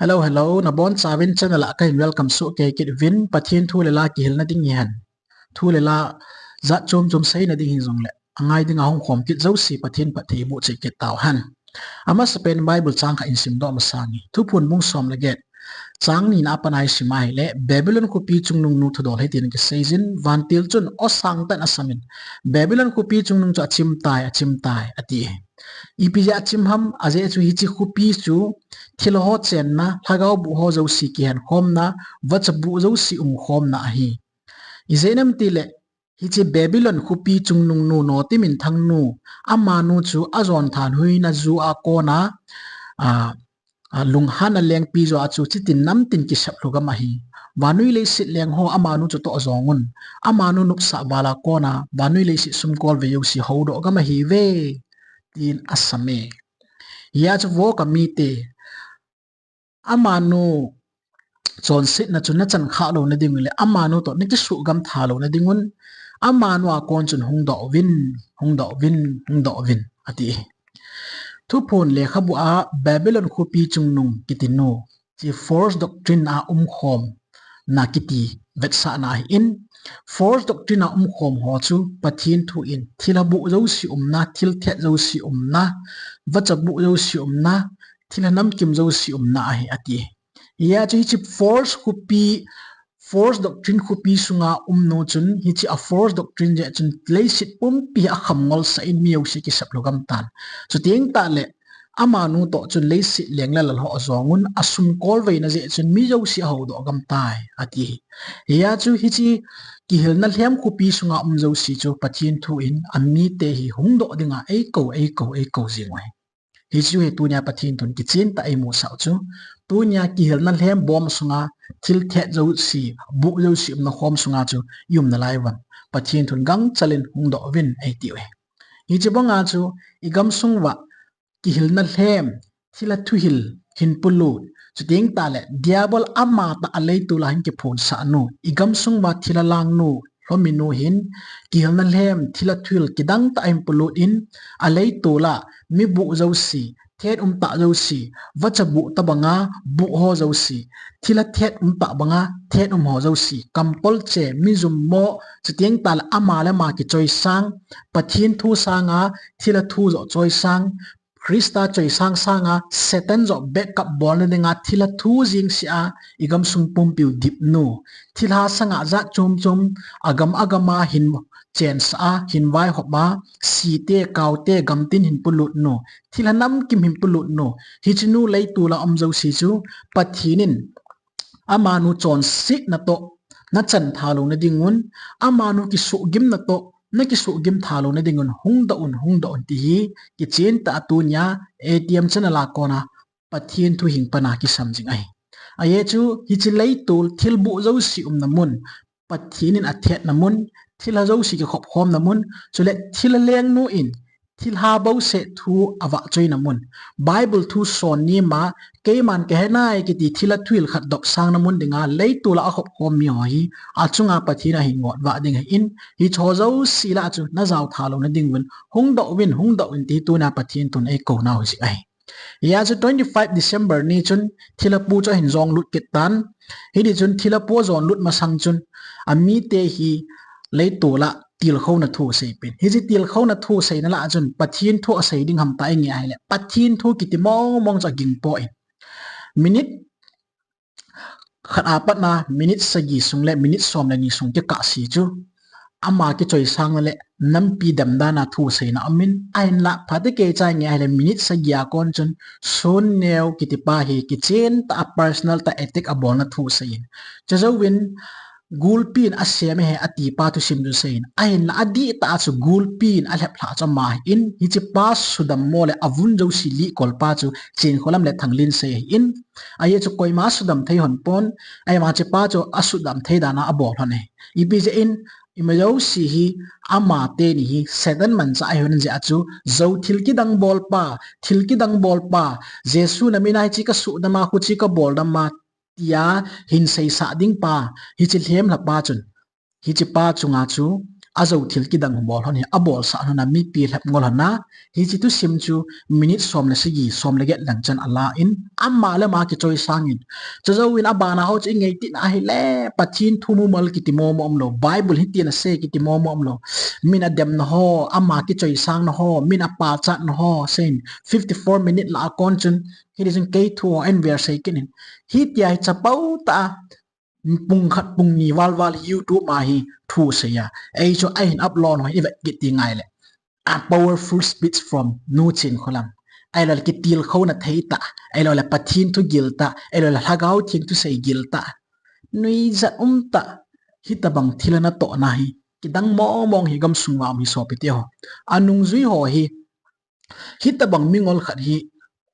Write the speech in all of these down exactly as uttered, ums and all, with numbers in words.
Hello, hello. Nabonchauvin channel a kahin welcome soh kei kit uvin, Pathen thu le la kihilna ding hihen, thu le la jat chom chom seina ding hijongle, angai dinga hung khom kit jouse Pathen phatthei iboh cheh kit tauhen. Amasapen Bible chang khat ihin simdoh masang e. Thuphon bung som le get, chang nina a pat a isim a ahile, Babylon khopi chungnungnu thudol hitin akiseijin, vantil chun aw sangtah in asamin, Babylon khopi chungnung chu achim tai, achim tai, ati. Ipi jeh a achim ham, ajeh chu hiche khopi chu thilha ho chenna, lhagao boh ho jouse kihenkhomna, vacha boh jouse umkhomna ahi. Ijeh inem itile, hiche Babylon khopi chungnungnu Note minthangnu, amanu chu ajon thanhoina ju a kona, a, a, lunghanna lengpi jo a chu chitin namtin kisep lhu gam ahi. Vannoi leiset leng ho amanu chu toh jongun, amanu nopsah val a kona vannoi leiset sumkolvei jouse houdoh gam ahiuve, tin asame. Hijeh chun vo kamite, amanu chonsetna chu nachan khah louna dingun le amanu toh nakisuhgam tha louna dingun, amanu a kon chun hungdoh uvin, hungdoh uvin, hungdoh uvin, ati. Thuphon lekhabu a Babylon khopi chungnung kitinu, hiche false doctrine a umkhomna kiti vetsahna ahin, false doctrine a umkhom ho chu Pathen thu in thilha boh jouse umna, thil thet jouse umna, vacha boh jouse umna, thilha namkim jouse umna ahi, ati. Hijeh chun hiche false khopi, false doctrine khopi sunga umnu chun hiche a false doctrine jeh chun leiset pumpi akham ngolsah in mi jouse kisep lhu gam tan. Chuteng tahle, amanu toh chun leiset leng le lal ho ajongun, asumkolveina jeh chun mi jouse ahoudoh gam tai, ati. Hijeh chun hiche kihilna lhem khopi sunga um jouse chu Pathen thu in amite hi hungdoh dinga eikou, eikou, eikou jing u ahi. Hichu hi tunia Pathen thun kichen tah a imusah u chu, tunia kihilna lhem bom sunga thil thet jouse, boh jouse umna khom sunga chu ium nalai uvem. Pathen thun gangchel in hungdoh uvin eitiuve. Hiche banga chu igamsung uva kihilna lhem, thilha thuhil hin polut, chuteng tahle Diabol amatah a leitol a hin kiphonsahnu, igamsung uva thilha langnu, lhominu hin kihilna lhem, thilha thuhil kidang tah a hin polut in, aleitol a mi boh jouse, thet umtah jouse, vacha boh tobanga boh ho jouse, thilha thet umtah banga thet um ho jouse, kampolche, mi jummo, chuteng tahle ama le ama kichoisang, Pathen thu sanga thilha thu joh choisang, Christa choisang sanga Satan joh backup bolna dinga thilha thu jengsea igamsung pumpiu dipnu, thilha sanga jat chom chom agam agama hin chensah a, hin vaihop a, site, kaote, gamtin hin polutnu, thilha namkim hin polutnu, hichenu leitol a um jouse chu Pathen in amanu chonsetna toh nachan tha louna dingun, amanu kisuhgimna toh nakisuhgim tha louna dingun, hungdoh un, hungdoh un ti hi kichen tah a tunia ATM channel a kona Pathen thu hing pana kisam jing ahi. Ajeh chu hiche leitol thil boh jouse umna mun, Pathen in athetna mun, thilha jouse kikhop khomna mun, chule thilha lengnu in thilha bouseh thu avahchoina mun, Bible thu son nima, keiman kahenai kiti thilha thuhil khat dopsangna mun dinga leitol a akhop khom mi ho hi achunga Pathen ahin ngotvah ding ahin, hicheho jouse lah a chu najao tha louna dingun, hungdoh uvin, hungdoh uvin ti tunia Pathen thun eikou nau hi jing ahi. Hijeh chun twenty five December ni chun thilha pu chu ahin jong lut kit tan. Hiti chun thilha pu ajon lut masang chun amite hi leitol a tilkhouna thu aseipen. Hiche tilkhouna thu aseina lah a chun Pathen thu asei ding ham tia inge ahile, Pathen thu kiti mong mong chu aging poi. Minute khat a patna minute sagi sung le minute som le ni sung kikah se chu ama kichoisangna le nampi dem dan a thu aseina aumin, ahinlah phatecha inge ahile minute sagi a kon chun Sun Neo kiti pa hi kichen tah a personal tah a attack abolna thu aseiyin, chujouvin gulpi in asem ahi ati pa thusim chu aseiyin, ahinlah adihtah a chu gulpi in alheplhah chu ama ahin, hiche pa sudam mo le avun jouse lihkol pa chu Chenkholam le Thanglinsei ahin, ajeh chu koima asudam thei lhon pon, ahivang hiche pa chu asudam thei dan a abol lhon ahi. Ipi jeh in, ima jouse hi, ama teni hi Satan manchah ahi lhon jeh a chu, jou thil kidang bolpa, thil kidang bolpa, Jesu na min a hiche kasudam a, huche kabol dam a, tia hin seisah ding pa, hiche lhemlha pa chun, hiche pa chunga chu ajou thil kidang bol lhon hi, abolsah lhon a mipi lhep ngol lhon a, hiche thusim chu minute som le sagi, som le get lang chan ala in, ama le ama kichoisang in. Chujou in abana ho chu ingei tina ahile, Pathen thu mumal kiti momo umlou, Bible hitin asei kiti momo umlou. Min ademna ho, ama kichoisangna ho, min apachatna ho, seiyin fifty four minute lah a kon chun, hiti chun kei thu ho eihin versei kit in. Hitia hi chapang tah a, pung khat pung ni val val YouTube a hi thu asei a. Ei chu ahin upload ho ivet kit ti ngai le. A powerful speech from Nu Chinkholam. Ahilou le kitilkhouna thei tah, ahilou le Pathen thu gil tah, ahilou le Lhagao Theng thusei gil tah. Nuijat um tah, hitobang thil a natohna hi kidang mong mong hi gamsung a um hi sopite ho. Anungjui ho hi, hitobang mingol khat hi,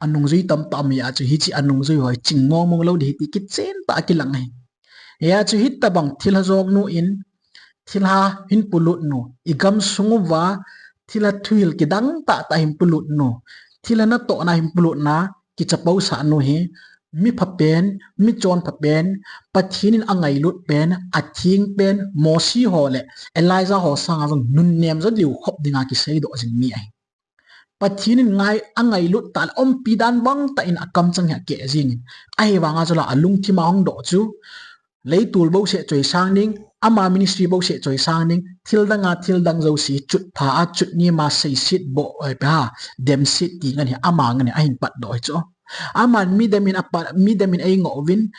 anungjui tamtah um ahi a chu hiche anungjui ho hi ching mong mong lou ding ahi ti kichen tah a kilang ahi. Hia chu hitobang thilha jong nu in, thilha hin polut nu, igamsung uva, thilha thuhil kidang tah tah hin polut nu, thilha natohna hin polutna, kichapousah nu hi, mi phapen, mi chonphapen, Pathen in angailut pen, atheng pen, Mose ho le Elijah ho sanga jong nunnem jo diu khop dinga kiseidoh jing mi ahi. Pathen in ngai, angailut tah le umpi dan bang tah in akamchang hi akeh jing in. Ahivanga chu la alungthim a hung doh chu, leitol bouseh choisang ding, ama ministry bouseh choisang ding, thil dang a, thil dang jouse, chutpha a, chutnem a, seiset boh, oi, pe ha, demset ti ngen hi, ama ngen hi, ahin patdoh hi chu. Aman midem in apa, midem in eingoh uvin,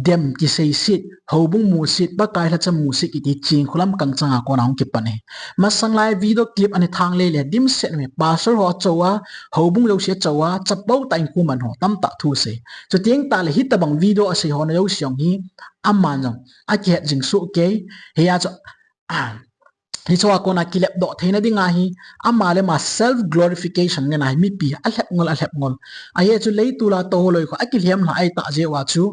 dem kiseiset, houbung musit, Pakai lhacha musit kiti Chinkholam kangchang a kona hung kipan ahi. Masang lai video clip ana thang lele, dimset mi, pastor ho achou a, houbung jouse achou a, chapang tah in khu man ho, tamtah thu asei. Chuteng tah le hitobang video asei ho na jouse jong hi, aman jong akihet jing soh kei, hia chu, a, hiche a kona kilepdoh theina dinga hi, ama le ama self glorification ngen a hi, mipi alhep ngol, alhep ngol. Ahi chu leitol a tou ho loi kho, akilhem lha ahi tah jeh uva chu,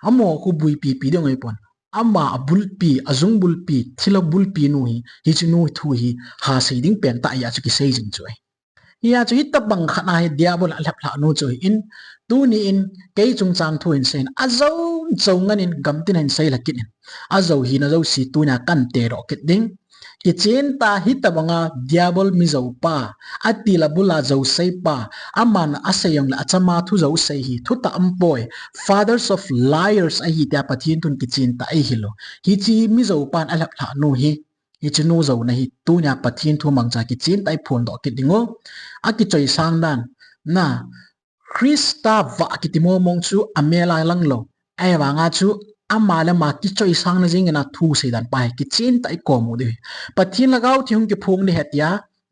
amaho khu buipi pi ding ahi pon. Ama abulpi, ajung bulpi, thilha bulpi nu hi, hiche nu thu hi, ha sei ding pen tah ahi a chu kisei jing chu ahi. Hia chu hitobang khat na hi Diabol alhep lhah nu chu ahin, tuni in kei chungchang thu hin seiyin, ajou jou ngen in gamtin hin sei lha kit in. Ajou hina jouse tunia kan tedoh kit ding. Kichen tah a hitobanga Diabol mijoupa, atil abul a jouseipa, aman asei jong le achama thu jouse hi, thutah umpoi, fathers of liars ahi tia Pathen thun kichen tah a eihil u. Hiche mijoupan alhep lhah nu hi, hiche nu jouna hi, tunia Pathen thu mangcha kichen tah a iphondoh kit ding u. Akichoisang dan, na, Christa vah kiti mong mong chu amel a lang lou. Ahivanga chu ama le ama kichoisangna jeng in a thu seidan pa hi kichen tah a ikom u diu ahi. Pathen Lhagao Theng hung kiphong ding ahi tia,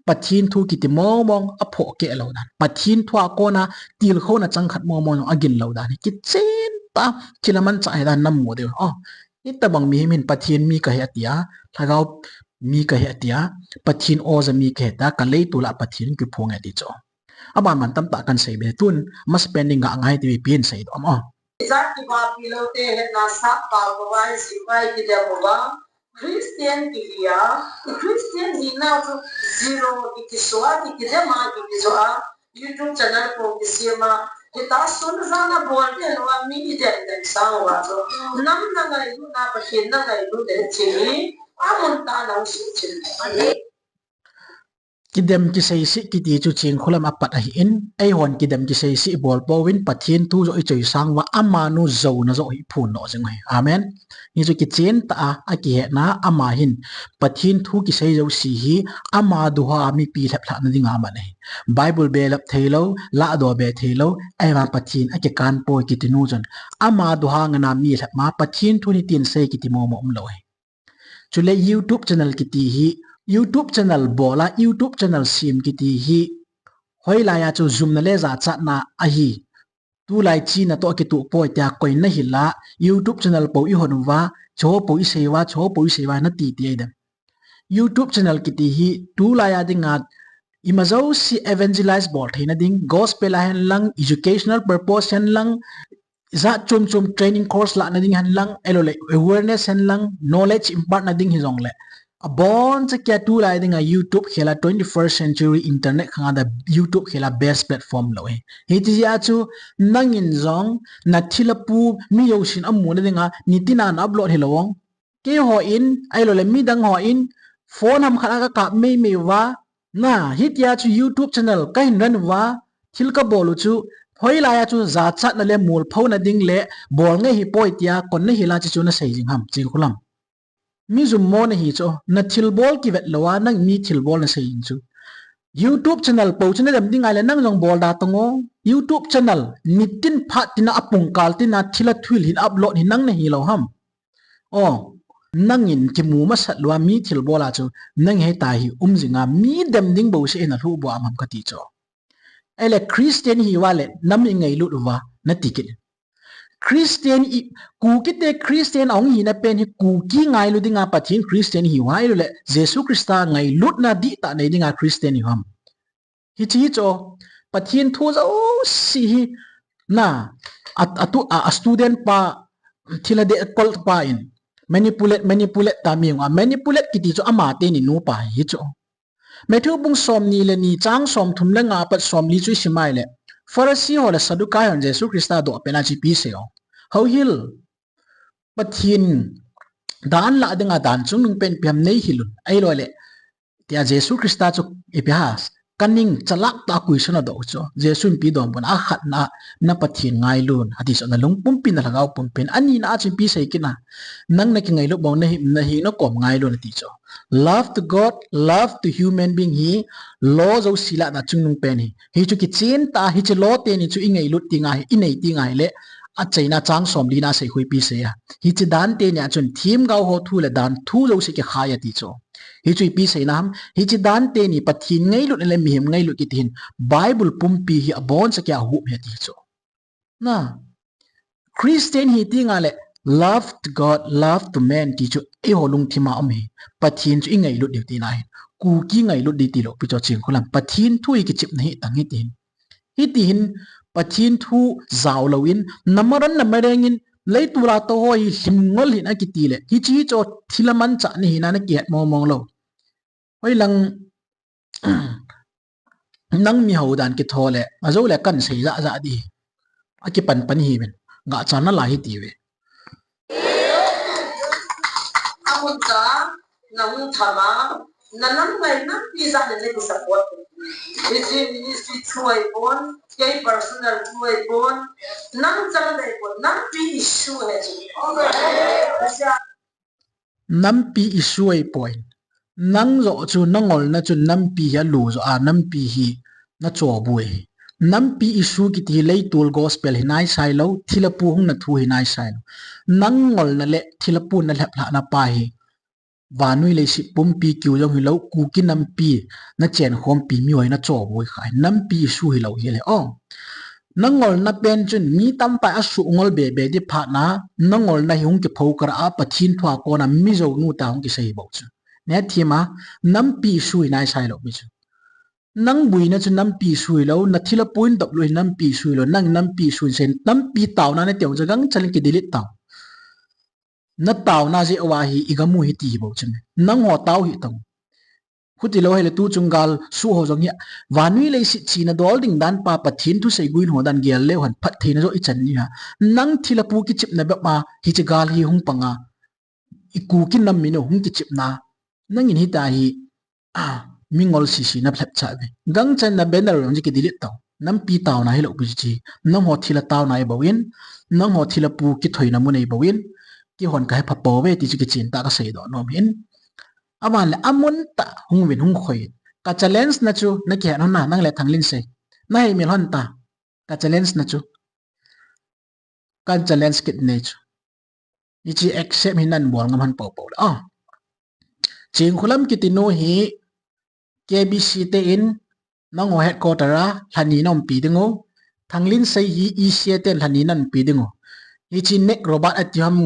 Pathen thu kiti mong mong aphoh keh lou dan, Pathen thu a kona tilkhouna chang khat mong mong jong agin lou dan hi kichen tah a thil amanchah ahi dan namu diu. O, hitobang mihem hin Pathen mi kahi atia, Lhagao mi kahi atia, Pathen oja mi kahi tia, ka leitol a Pathen kiphong e ati chu. Aban ban tamtah kan sei be, tun masapen ding ga ngai ti pi in seidoh am o. Ijat kibahpi lou te hetna sap pao uva, hiche vai kidem uva, Christian kihi a, Christian hina chu zero kikisua, kikidem a, kikijo a, YouTube channel po kisem a, hita sun jana bol te lou a mi idem dem sang uva chu, nam na ngailutna, Pathen na ngailut le chini, amun tah a nang suhchin. Kidem kiseise kiti chu Chinkholam apat ahin, eihon kidem kiseise ibol pouvin Pathen thu joh ichoisang uva amanu jouna joh hi iphondoh jing u ahi. Amen. Hichu kichen tah a, akihetna ama hin Pathen thu kisei jouse hi ama duha mipi lhep lhahna dinga aman ahi. Bible be lhep theilou, lahdoh be theilou, ahivang Pathen akikan poi kiti nu chun ama duha ngen a mi lhep ma Pathen thu nitin sei kiti momo umlou ahi. Chule YouTube channel kiti hi, YouTube channel bol a, YouTube channel sem kiti hi, hoilai a chu jumna le jachatna ahi. Tulai china toh kitoh poi tia koin nahil a, YouTube channel po ihon uva, chuho po isei uva, chuho po isei uva nati ti ahi dem. YouTube channel kiti hi, tulai a dinga, ima jouse evangelize bol theina ding, gospel a hen lang, educational purpose hen lang, ijat chom chom training course lahna ding hen lang, ahilou le awareness hen lang, knowledge impart na ding hijongle, aboncha kia tulai dinga YouTube khel a twenty-first century internet khang a dia YouTube khel a best platform lou ahi. Hiti jeh a chu nangin jong nathilha pu mi jousen amuna dinga nitin a na upload hilou ong. Keiho in, ahilou le midang ho in, Phone ham khat a ka kap mei mei uva, na, hitia chu YouTube channel ka hin ran uva, thil ka bol u chu, hoilai a chu jachatna le molphouna ding le bol ngai hi poi tia kon na hil a chi chu na sei jing ham, Chingkhulam. Mi jummo na hi chu, na thilbol kivet lou a, nang mi thilbol na sei jing chu. YouTube channel po chu na dem ding ahile nang jong bol da tong o. YouTube channel nitin phat tina a pungkal tina thil a thuhil hin upload hi nang na hi lou ham. O, nangin kimu masat lou a mi thilbol a chu nang hi ta hi um jing a mi dem ding bou se na lhu bo am ham ka ti chu. Ahile Christian hi uva le nam i ngailut uva na ti kit. Christian i, Kuki te Christian a hung hina pen hi Kuki ngailu dinga Pathen Christian hi uva, ahilou le Jesu Christa ngailutna dihtah nei dinga Christian hi uvam. Hichi hi chu, Pathen thu jouse hi, na, a, a tu, a, a student pa, thil a deh kol pa in, manipulate, manipulate ta mi hung a, manipulate kiti chu ama teni nupa hi chu. Matthew bung somni le ni chang somthum le nga apat somli chu i sim a ahile, Pharisee ho le Sadducee hon Jesu Christa doh pen a chu ipi asei o. Houhil, Pathen dan lah dinga dan chungnung pen ipi ham nei hil un. Ahilou le, tia Jesu Christa chu ipi ham, ka ning chalak tah a question adoh chu. Jesu in ipi adonbut em, akhatna, na Pathen ngailun, ati chu, na lungpumpi, na lhagao pumpi in. Anina a chu ipi asei kit em, nang na kingailut bang, na hi, na hina kom ngailun, ati chu. Love to God, love to human being hi, law jouse lah a chungnung pen ahi. Hichu kichen tah, hiche law teni chu i ngailut teng ahi, i nei teng ahile, achaina chang somli na a asei khu ipi asei a. Hiche dan teni a chun themgao ho thu le dan thu jouse kikhai ati chu. Hichu ipi aseina ham, hiche dan teni Pathen ngailut le mihem ngailut kiti hin Bible pumpi hi aboncha kia ahup ahi ati chu. Na, Christian hi teng le love to God, love to man ti chu eiho lungthim a um ahi. Pathen chu i ngailut diu tina ahi. Kuki ngailut di tilou pi chu Chingkhulam. Pathen thu hi kichepna hi tang hi ti hin. Hiti hin Pathen thu jao louvin, na maran na mareng in, leitol a tou ho hi lhim ngol hih in akiti le, hiche hi chu thil a manchah na hina na kihet mong mong lou. Hoilang, nang mi hou dan kitho le, ajou le kan sei jah jah di. Akipan pan hi ven. Gah chan na lai hi ti ve. Amun ta, na hung tham a, na nam ngai nampi jat le nei support. Hiche ministry through ahipon, kei personal through ahipon, nang chang dei pon, nampi issue ahi chu. Nampi issue ahipoi. Nang joh chu na ngolna chu nampi hi alu joh a, nampi hi na chobui. Nampi issue kiti hi leitol gospel hi naisai lou, thilha pu hung na thu hi naisai lou. Nang ngolna le thilha pu na lhep lhah na pa hi vannoi leiset pumpi kiu jong hilou, Kuki nampi na chenkhompi mi hoi na chobui kha hi. Nampi issue hilou hile. O, na ngolna pen chun mi tampa in asuh ngol be be di phat na, na ngolna hi hung kipho kara a, Pathen thu a kona mi jou nu ta hung kisei bou chu. Nei thim a, nampi issue hi naisai lou pi chu. Nang buina chu nampi issue hilou, na thilha pu in dop lou hi nampi issue hilou, nang nampi issue sei, nampi taona na teu chu gangchal in ki delete tau. Na taona jeh uva hi i gam u hi ti bou chu. Nang ho tao hih tang. Khuti lou hile tu chung gal suh ho jong hi, vannoi leiset china dol ding dan pa Pathen thusei guin ho dan gel leu hen phattheina joh i chan ni ha. Nang thilha pu kichepna bep ma hiche gal hi hung pang a, i Kuki nam mi nu hung kichepna. Nangin hita hi, a, mi ngol sisi na lhep cha ve. Gangchan na banner jong ki delete tau. Nampi taona hilou pi chu. Nang ho thilha taona ahi bou in, nang ho thilha pu kithoina mun ahi bou in, kihon ka hepha pou ve ti chu kichen tah a ka seidoh nom hin. Aban le amun tah hung vin hung khoi. Ka challenge na chu na kihet hon na, nang le Thanglinsei. Na hei mil hon ta. Ka challenge na chu. Kan challenge kit nei chu. Hiche accept hi nan bol ngam hon pou pou le. A, Chingkhulam kiti nu hi K B C te in nang ho headquarter a lhani na umpi ding u. Thanglinsei hi E C A ten lhani na umpi ding u. Hiche neck robot ati ham,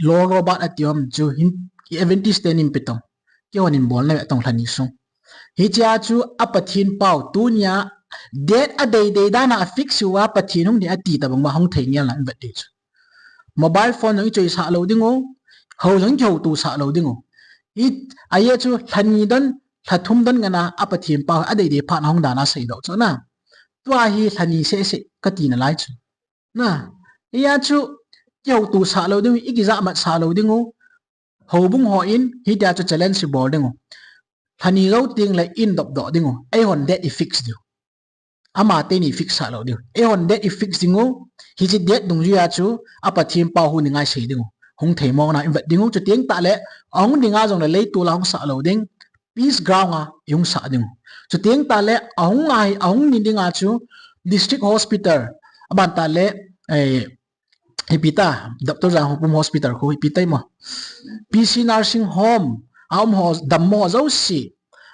lower robot ati ham chu hin Adventist ten in pe tong. Kihon in bol na ve tong lhani sung. Hiche a chu a Pathen pau tunia date adei dei dan a afix uva Pathen hung ding ati tabang ma hung thei ngel na vet ding chu. Mobile phone jong i choi sah lou ding u, hou jong i kihouto sah lou ding u. Hi, ahi chu lhani don, lhathum don ngen a, a Pathen pau adei dei phat na hung dan a seidoh chu na. Tua hi lhani seh seh kati nalai chu. Na, hia chu kihouto sah lou ding u, i kijahmat sah lou ding u. Houbung ho in, hitia chu challenge i bol ding u. Lhani jou teng le in dop doh ding u. Eihon date i fix diu. Ama teni fix sah lou diu. Eihon date i fix ding u. Hiche date dungjuia chu a Pathen pao hu ni ngai sei ding u. Hung thei mong na i vet ding u. Chuteng tah le ahung ding a jong le leitol a hung sah lou ding. Peace ground a i hung sah ding u. Chuteng tah le ahung ngai, ahung ni ding a chu district hospital. Aban tah le, eh, ipi ta, Doctor Jangkhopum Hospital khu, ipi ta imo. P C Nursing Home, a um ho, dammo ho jouse.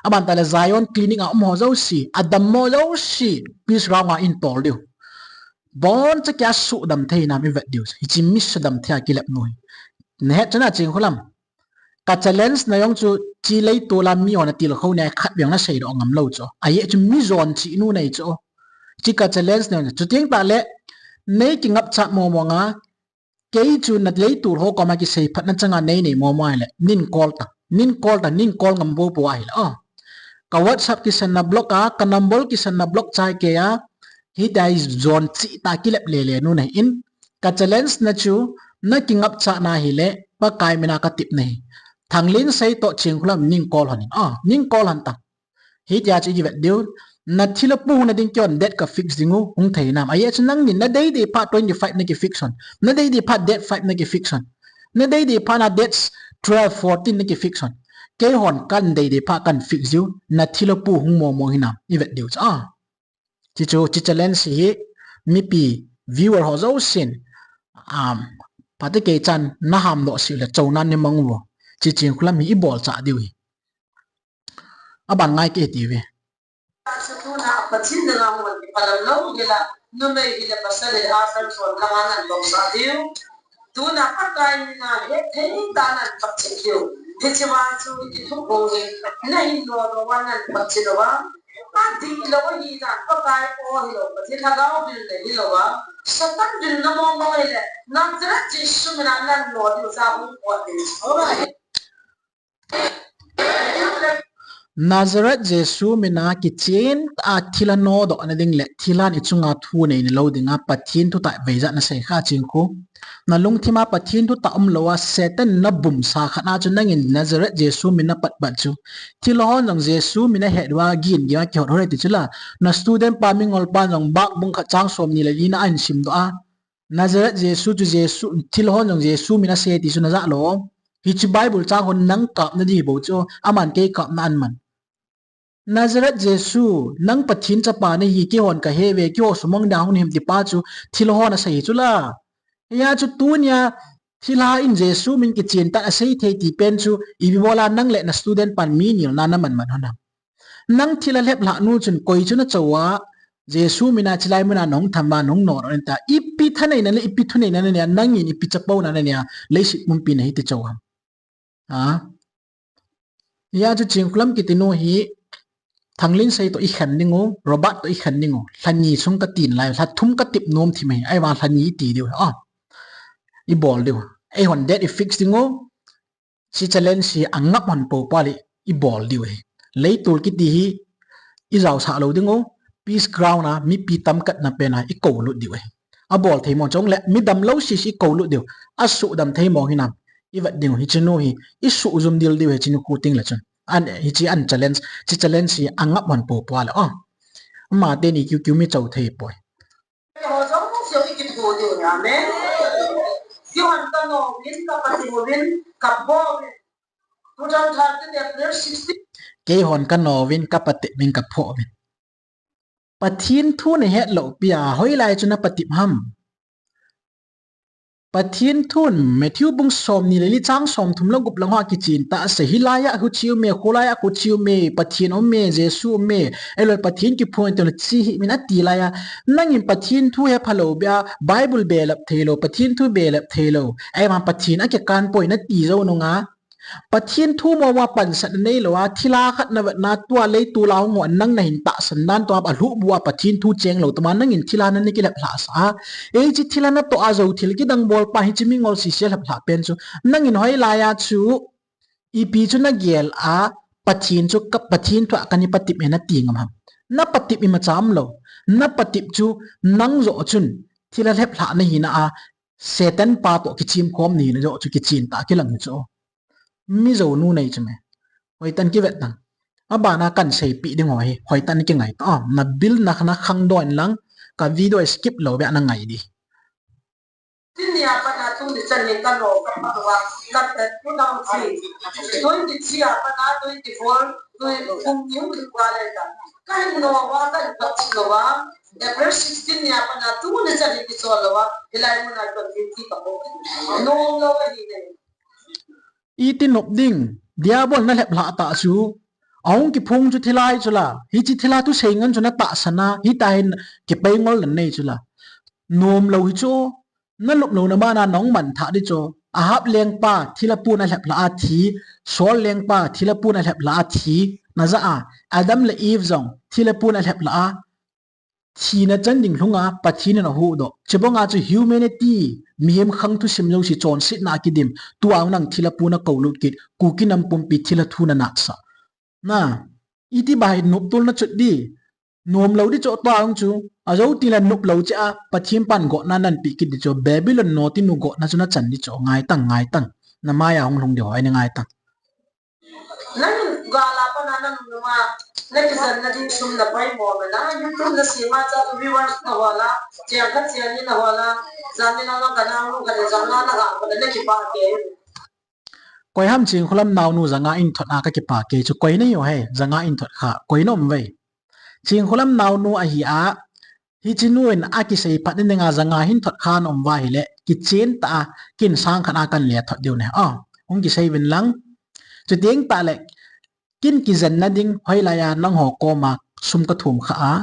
Aban tah le Zion Clinic a um ho jouse. A dammo jouse. Peace ground a in tol diu. Boncha kia sudam thei nam i vet diu. Hiche mi sudam thei a kilep nu hi. Nahet chana Chinkholam. Ka challenge na jong chu hiche leitol a mi hon atilkhou nei khat veng na seidoh ngam lou chu. Ahi chu mi jon chih nu nei chu. Hiche ka challenge na jong chu. Chuteng tah le nei kingapchat momo nga. Kei chu na leitol ho koma kisei phatna changa nei nei momo ahile. Nin call ta. Nin call ta. Nin call ngam popo ahile. Oh. Ka WhatsApp kisan na block a, ka number kisan na block chai kei a. Hitia hi jon chih ta kilep lele nu nei in. Ka challenge na chu, na kingapchat na hile, Pakai mina ka tip na hi. Thanglinsei toh Chinkholam nin call hon in. Ah, nin call hon ta. Hitia chu i vet diu. Na thilha pu hung na ding keihon date ka fix ding u, hung thei nam. Ahi chu nangin na date date phat twenty five na ki fix hon. Na date date phat date five na ki fix hon. Na date date phat na dates twelve, fourteen na ki fix hon. Keihon kan date date phat kan fix diu. Na thilha pu hung momo hinam. I vet diu chu. Ah. Hichu, hiche challenge hi mipi viewer ho jousen, um, phat kei chan na hamdoh sih le chona nei mang uvo. Hiche Chinkholam hi i bolcha diu hi. Aban ngai kei ti ve. Tuna Pathen dinga hung kiphalam lou hila, numei hile pasal hile a san son langa nan bol sa diu. Tuna Pakai mina hethei tah nan phatcheh diu. Hiche vang chu i thuphong hi, na hin lo lo a nan phatcheh lou a. Adih lou ahi dan Pakai o hilou, Pathen lhagao bil le hilou a. Satan bil na momo hile, Nazareth Jesu mina nan lo diu ja hung pot diu. Nazareth Jesu mina kichen a thilha nodoh na ding le thilhan i chunga thu nei na lou dinga Pathen thutah veijat na sei kha Chinkho. Na lungthima Pathen thutah umlou a Satan na bumsa khat na chu nangin Nazareth Jesu mina pat pat chu. Thilha hon jong Jesu mina het uva gin gin a kihot hoi ti chu la. Na student pa Mingol pa jong Mark bung khat chang som ni le li na ahin simdoh a. Nazareth Jesu chu Jesu, thilha hon jong Jesu mina sei ti chu na ja lou. Hiche Bible chang hon nang kapna di bou chu, aman kei kapna aman. Nazareth Jesu, nang Pathen chapa nahi, keihon ka he ve, keiho sumang da hung him ti pa chu, thilha hon asei chu la. Hia chu tunia, thilha in Jesu min kichen tah asei thei ti pen chu, ipi bola nang le na student pan mi nil na na man man hon ham. Nang thilha lhep lhah nu chun koi chu na chou a, Jesu mina chilai muna nahung tham a nahung nodoh in ta. Ipi thanei na le, ipi thunei na na nia, nangin ipi chapo na na nia, leiset pumpi na hi ti chou ham. Ha? Hia chu Chinkholam kiti nu hi, Thanglinsei toh i khen ding u, Robert toh i khen ding u, lha ni sung ka tin lai, lha thum ka tip nom thim hi, ahivang lha ni i ti diu, ah, i bol diu, eihon date i fix ding u, Hiche challenge hi angap hon popo le i bol diu ahi. Leitol kiti hi i jaosah lou ding u, peace ground a mipi tamkhat na pen a i koulut diu ahi. Abol thei mong chong le midam lou sisi i koulut diu. Asudam thei mong hinam. I vet ding u hiche nu hi i sujum dil diu ahi hiche nu khu ting le chun. An, hiche an challenge, hiche challenge hi angap hon popo le. Oh. Ama teni kiu kiu mi chou thei poi. Ho jong seo i kithu diu ahi, amen. Kihon ka nom in, ka patep uvin, ka pho uvin. Two thousand thirteen April sixteen. Keihon ka nom in, ka patep uvin, ka pho uvin. Pathen thu na het lou pi a, hoilai chu na patep ham. Pathen thun Matthew bung som ni le li chang som thum le gup lang ho a kichen tah asei. Hilai a huchi um e, kholai a khuchi um e, Pathen um e, Jesu um e, ahilou le Pathen kiphong e ti le chi hi min ati lai a. Nangin Pathen thu hepha lou bia, Bible belap thei lou, Pathen thu belap thei lou. Ahivang Pathen akikan poi nati jou nunga. Pathen thu mong a pansatna neilou a, thilha khat na vetna tua leitol a hung ho nang na hin tahsan dan tua a lhuh bu a Pathen thu cheng lou tuma nangin thilha na na kilhep lhah sah a. Hiche thilha natoh a jou thil kidang bol pa hiche mingol sese lhep lhah pen chu. Nangin hoilai a chu ipi chu na gel a Pathen chu ka Pathen thu a kana patep e nati ngam ham. Na patep imacha umlou. Na patep chu nang joh chun thilha lhep lhah na hina a Satan pa toh kichim khom na hina joh chu kichen tah kilang hi chu. Mi jou nu nei chu me. Hoitah in kivet tang. Abana kan seipeh ding ho hi hoitah in kingai ta. Na bill na khana khangdoh in lang, ka video skip lou beh a na ngai ding. Tin nia pat a tuni chan hin ka no ka pat wa, ka ta two thousand three, twenty-three a pat a twenty-four, twenty, kum ni hung lut va le ta. Ka hin no va, ka hin pat chi no va. April sixteen nia pat a tuni chan hin ki so lou va. Hilai mun a twenty-three ka po. No lou ka hi ne. Iti nop ding, Diabol na lhep lhah tah chu. Ahung kiphong chu thilha chu la. Hiche thilha thusei ngen chu na tahsan a, hitia hin kipeingol na nei chu la. Nom lou hi chu, na luplouna bana nahung man thah ding chu. Ahab lengpa thilha pun a lhep lhah a thi, Saul lengpa thilha pun a lhep lhah a thi, na ja a, Adam le Eve jong thilha pun a lhep lhah a, thina chan ding lhunga Pathen in ahuhdoh. Chubanga chu humanity, mihem khang thusim jouse chonsetna a kidim. Tua nang thilha pun a koulut kit, Kuki nam pumpi thilha thu na natsah. Na, iti ba hi noptulna chut ding. Nom lou ding chu tua chu. Ajou teng le nop lou cheh a, Pathen pan gotna nan pe kit ding chu. Babylon nao tinu gotna chu na chan ding chu. Ngai tang, ngai tang. Na maiya hung lhung ding ho, ai na ngai tang. Nang gal a pat a nang nunga, na kijenna ding sum na poimo mena, YouTube na sema cha viewers na hola, cheng khat cheng ni na hola, jani na na kana mu kana jana na ga kana na kipah kei. Koi ham Chingkholam naonu janga in thot a ka kipah kei chu, koi nahi o he, janga in thot kha, koi na um ve. Chingkholam naonu ahi a, hiche nu in akisei phat na dinga janga hin thot kha na um uva ahile, kichen tah a, kin sang khat a kan le thot diu ne. O, hung kisei uvin lang. Chuteng tah le, kin kijenna ding hoilai a nangho koma sum ka thum kha a.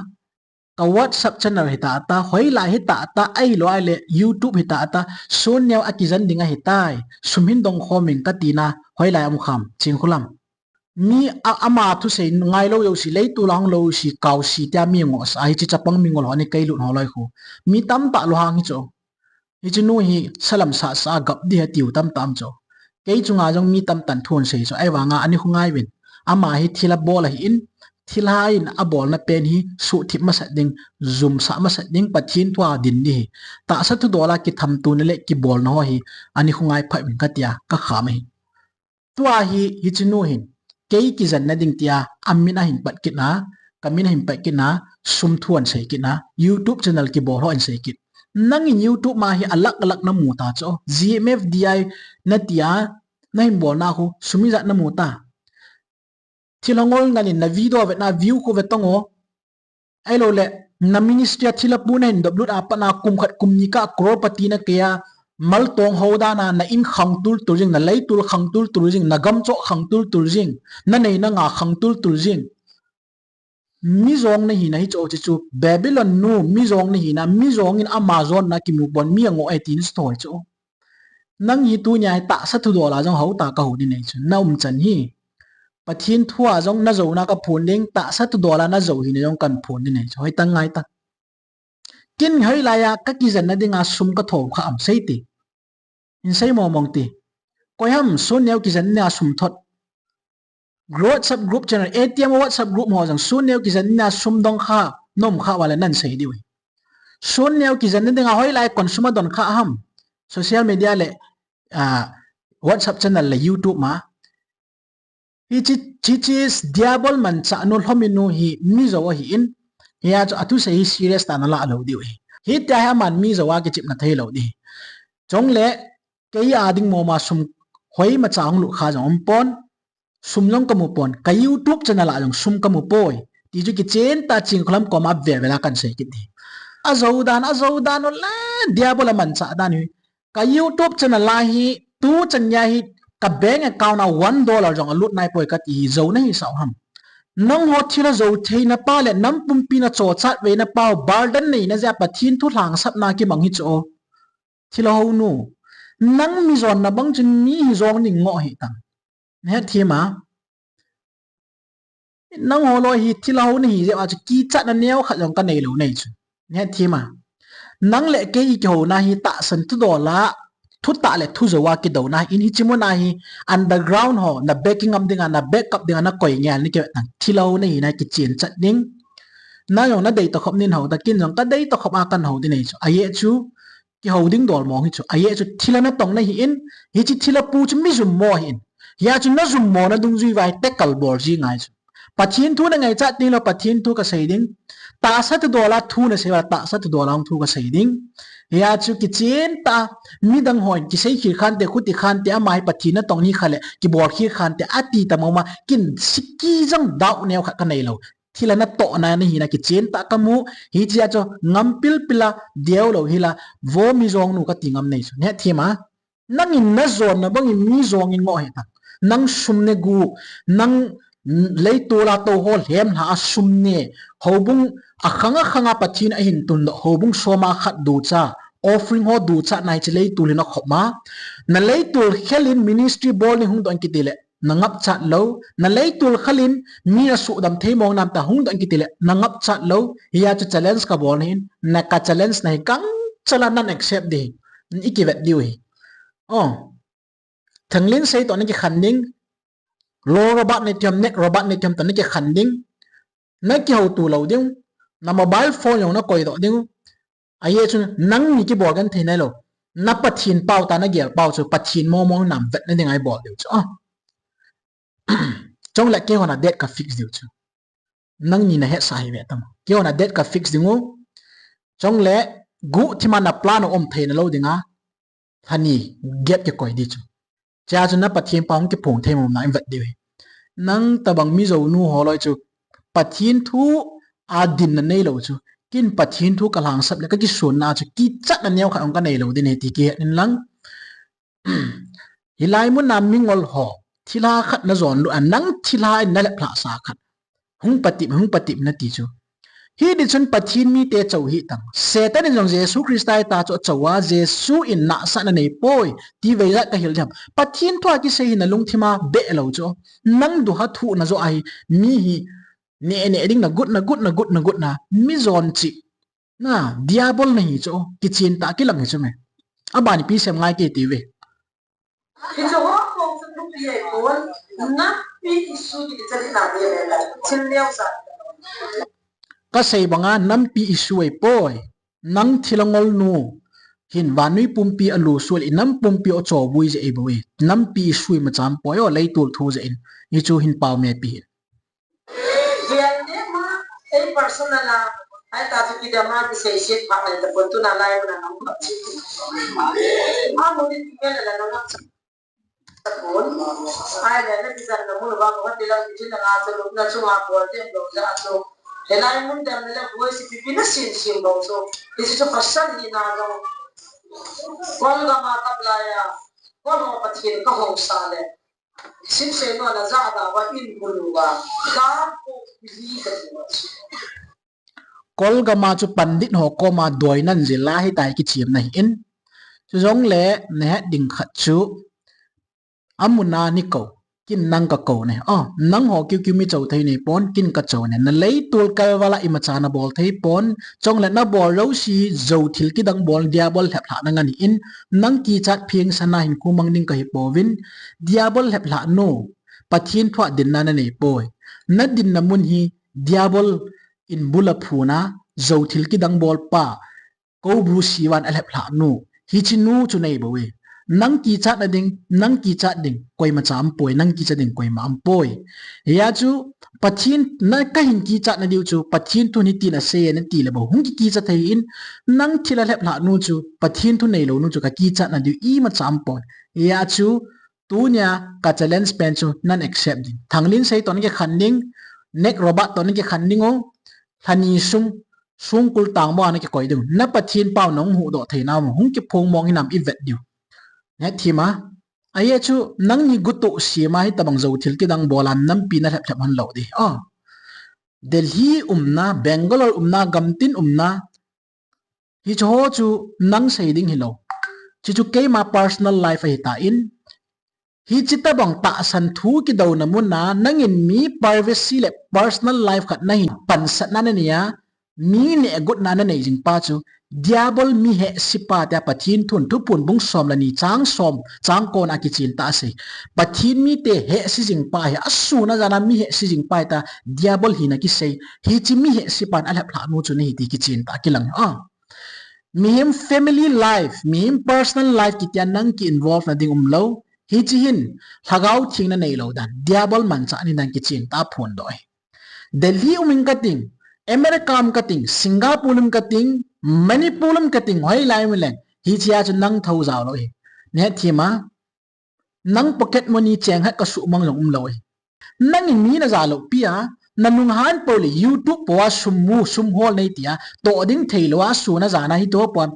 Ka WhatsApp channel hi tah tah, hoilai hi tah tah, ahilou ahile YouTube hi tah tah, Sonneo a kijen ding ahitai. Sum hin dong khom ing ka tina, hoilai um kham, Chingkholam. Mi a, ama thusei ngailou jouse, leitol a hung lou jouse, kaose tia mi ngoh sa, hiche chapang mi ngol ho ni kei lut ho loi khu. Mi tamtah lou hang hi chu. Hiche nu hi salam sasa gap ding atiu tamtah um chu. Kei chunga jong mi tamtah in thu asei chu. Ahivanga ani khu ngai uvin. Ama hi thilha bol ahin, thilha in abolna pen hi suhthip masat ding, jumsah masat ding, Pathen thu a din ding hi. Tahsa thudol a kithamtona le kibolna ho hi ani khu ngai phat uvin ka tia, ka kham ahi. Tua hi, hiche nu hin, kei kijenna ding tia, amin ahin pat kit na, kamin ahin pat kit na, sum thu ahin sei kit na, YouTube channel kibol ho ahin sei kit. Nangin YouTube ma hi alak alak na mu ta chu, G M F D I na tia, na hin bolna khu, sum ijat na mu ta. Thilha ngol ngal in na video vetna view khu ve tong o. Ahilou le, na ministry a thilha pu na hin doplut a pat na kum khat kum ni kah crorepati na kei a, mal tong ho dan a, na in khang tultul jing, na leitol khang tultul jing, na gam choh khang tultul jing, na nei na nga khang tultul jing. Mi jong na hina hi chu, chu, chu, Babylon nu, mi jong na hina, mi jong in ama jonna kimu pon, mi angoh e tin store chu. Nang hi tunia hi tahsa thudol a jong hou ta ka hou ding nei chu. Na umchan hi. Pathen thu a jong na jouna ka phon ding, tahsa thudol a na jou hina jong kan phon ding nei chu. Hoitah ngai ta. Kin hoilai a ka kijenna dinga sum ka thom kha am sei te. Hin sei mong mong te. Koi ham Sonneo kijenna a sum thot. Group WhatsApp group channel, A T M WhatsApp group ho jong Sonneo kijenna sum dong kha, nom kha uva le nan sei diu hi. Sonneo kijenna dinga hoilai kon sum adon kha ham. Social media le, ah, WhatsApp channel le YouTube ma. Hiche, hiche Diabol manchah nu lhomi nu hi Mizo ahin. Hia chu athusei hi serious tah a na la lou diu hi. Hitia hi aman Mizo a kichepna thei lou ding. Chule, kei a ding moma sum hoimacha hung lut kha jong um pon. Sum jong ka mu pon, ka YouTube channel a jong sum ka mu poi. Ti chu kichen tah a Chingkholam koma vel vel a kan sei kit ding. Ajou dan, ajou dan u le, Diabol a manchah dan hi. Ka YouTube channel a hi, tuchan gei hi, ka bank account a one dollar jong alut nai poi kati hi, jou na hi sao ham. Nangho thilha jou theina pa le, nam pumpi na chochat veina pa u, burden neina jeh a Pathen thu lhangsapna kimang hi chu o. Thilha hou nu. Nang mi jonna bang chun mi hi jong ding ngoh hi tam. Na het thim a. Nangho loi hi thilha hou na hi jeh a chu kichatna neo khat jong ka nei lou nei chu. Na het thim a. Nang le kei i kihouna hi tahsan thudol a, thutah le thujou a kidouna hi in hiche mun a hi underground ho, na backing up dinga, na backup dinga, na koi ngel ni kivet nang. Thilha hou na hina kichen chat ding. Nang jong na dei tokhop nin hou ta, kin jong ka dei tokhop a kan hou ding nei chu. Ajeh chu, kihou ding dol mong hi chu. Ajeh chu thilha natong na hi in, hiche thilha pu chu mi jummo hi in. Hia chu na jummo na dungjui uva hi tekal bol ji ngai chu. Pathen thu na ngaichat ding lou, Pathen thu ka sei ding. Tahsa thudol a thu na sei uva, tahsa thudol a hung thu ka sei ding. Hia chu kichen tah a, midang hon kisei khel khan te, khuti khan te, ama hi Pathen natong hi kha le, kibol khel khan te, ati ta mama, kin siki jong doubt neo khat ka nei lou. Thil a natohna nahi na kichen tah ka mu, hichea chu ngam pilpil a, deo lou hi la, vo mi jong nu ka ti ngam nei chu. Neh thim a. Nangin na jonna bangin mi jong in ngoh hih tan. Nang sum negu, nang leitol a tou ho lhem lha a sum ne, houbung a khang a khang a Pathen a hin tun doh, houbung som a khat ducha, offering ho ducha nai chi leitul hin a khop ma. Na leitul khel in ministry bol ni hung doh in kiti le, na ngap chat lou, na leitul khel in mi na sudam thei mong nam ta hung doh in kiti le, na ngap chat lou, hia chu challenge ka bol ni in, na ka challenge na hi kang chala nan accept di, i kivet diu hi. Oh. Thanglin sei toh na kikhen ding. Lo Robert ne thiam, nek Robert ne thiam toh na kikhen ding. Na kihou tu lou ding. Na mobile phone jong na koi doh ding. Aye chu nang ni kibol kan thei nai lou. Na Pathen pau ta na gel pau chu Pathen momo nam vet na ding a i bol diu chu. Ah. Chong le kei hon a date ka fix diu chu. Nang ni na hetsah hi ve tam. Kei hon a date ka fix ding u. Chong le gu thima na plan um thei na lou ding a. Hani gap kikoi di chu. Cha chu na Pathen pau hung kiphong thei mong na in vet diu hi. Nang tabang mi jou nu ho loi chu Pathen thu a din na nei lou chu. Kin Pathen thu ka lhangsap le ka kisun na chu kichat na neo kha ong ka nei lou din he ti kihet in lang. Hilai mun a mingol ho, thilha khat na jon lut a nang thilha in na lep lha sa khat. Hung patep, hung patep na ti chu. Hi di chun Pathen mite chou hi tang. Satan in jong Jesu Christa ta chu chou a, Jesu in nahsah na nei poi, ti vei jat ka hil diam. Pathen thu a kisei hi na lungthim a beh lou chu. Nang duha thu na jo a hi, mi hi, ne ne ding na gut, na gut, na gut, na gut na, mi jon chi. Na, diabol na hi chu, kichen tah kilang hi chu me. Abani pi sem ngai ke ti ve. Hichu ho ko chu nupi ai pon, nampi issue ti chali na de le la, thil neo sa. Ka sei banga nampi issue ai poi. Nang thilha ngol nu. Hin vannoi pumpi a lu sual i nam pumpi o cho vui je ei boi. Nampi issue ma cham poi o leitul thu je in. Hichu hin pau me pi hin. Hian ne ma, ei personal a, ai ta chu kidam a kisei siet pha ngai ta pon tuna lai mun a nang kap chi. A mun in ti mel a la nang kap chi. Ta pon. Ai le na kizan na mun va ko ti la ki chin na chu lu na chu ma ko te lo ja chu. He lai mun dam le la boi si pi pi na sin sin bo so. Ti chu pasal ni na lo. Kol ga ma kap la ya. Kol mo Pathen ka ho sa le. Simsei no na ja da wa in bulu wa. Ka ko li ka ti wa. Kol gama chu pandit ho koma doi nan jil a hitai kichim na hi in. Chu jong le na het ding khat chu. Amun a ni ko. Kin nang ka ko ne. Oh, nang ho kiu kiu mi chou thei nei pon, kin ka chou ne. Na leitul kalval a imacha na bol thei pon. Chong le na bol lo si, jo thil kidang bol, diabol lhep lhah na ngan hi in. Nang kichat pheng sana hin kumang ding ka hi povin. Diabol lhep lhah nu. Pathen thu a dinna na nei poi. Na dinna mun hi diabol in bula phuna, jo thil kidang bol pa, ko bu sivan a lhep lhah nu. Hichi nu chu nei bo e. Nang kichat na ding, nang kichat ding, koima cha am poi, nang kichat ding, koima am poi. Hia chu, Pathen na ka hin kichat na diu chu, Pathen thu ni tin a sei na ti le bo. Hung ki kichat thei in, nang thil a lhep lhah nu chu, Pathen thu nei lo nu chu, ka kichat na diu imacha am poi. Hia chu, Tunia ka challenge pen chu nan accept ding. Thanglin sei toh na kikhen ding, Nek Robert toh na kikhen ding o, lhani sung, sungkul tang bo a na kikoi ding. Na Pathen pau nong huhdoh thei na mo, hung kiphong mong hinam i vet diu. Neh thim a. Aye chu, nang ni gutu sima hi tabang jo thil kidang bol a nampi na lhep lhep hon lo di. Oh. Delhi umna, Bangalore umna, gamtin umna, Hichu ho chu nang sei ding hi lo. Chuchu keima personal life ahi ta in. Hichi tabang tahsan thu kidouna mun a, nangin mi privacy le personal life khat na hin pansatna na nei a, mi neh gotna na nei jing pa chu, diabol mi hehsi pa tia Pathen thun Thuphon bung som le ni chang som, chang kon a kichen ta a sei. Pathen mite hehsi jing pa hi, a sun a jan a mi hehsi jing pa hi ta, diabol hina kisei. Hichi mi hehsi pan a lhep lhah nu chu na hi ti kichen ta a kilang hi. Ah. Mihem family life, mihem personal life kitia nang ki involve na ding um lo. Hichi hin, lhagao theng na nei lo dan. Diabol manchah ni dan kichen ta phondoh e. Delhi um ing kating, America um kating, Singapore um kating, Manipur um kating, hoilai um leng, hichea chu nang thou jao lou hi. Nahet thim a, nang pocket money cheng khat kasuhmang jong umlou hi. Nangin mi naja lou pi a, nalunghan pou le YouTube pou a sum mu, sum hol nei tia, toh ding theilou a, sun a jan a hi toh pon.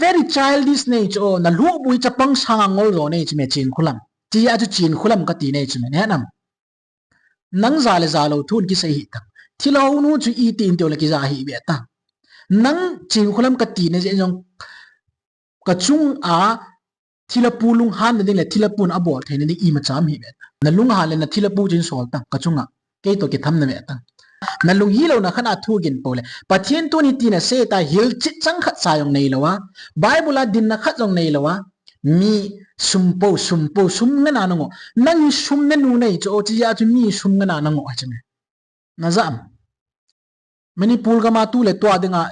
Very childish nei chu, nalhuhbui chapang sanga ngol jo nei chu me Chinkholam. Tia chu Chinkholam kati nei chu me, nahet nam? Nang ja le ja lou thun kisei hih tan. Thilha hounu chu iti in teu le kija hih ve tan. Nang Chinkholam kati nei jeh jong kachunga thilhapu lunghanna ding le thilhapun abol theina ding imacha um hih ve tan. Nalunghan le nathilhapu chun sol tan kachunga. Kei toh kitham na ve tan. Nalung hilouna khat a thu gin pou le, Pathen thun hiti nasei tai, hilchet chang khat cha jong neilou a, Bible a dinna khat jong neilou a, mi sum pou, sum pou, sum ngana nangoh. Nang hi sum nanu nei chu, o, chea chu mi sum ngana nangoh hi chu me. Naja am? Manipur gam a tu le tua dinga,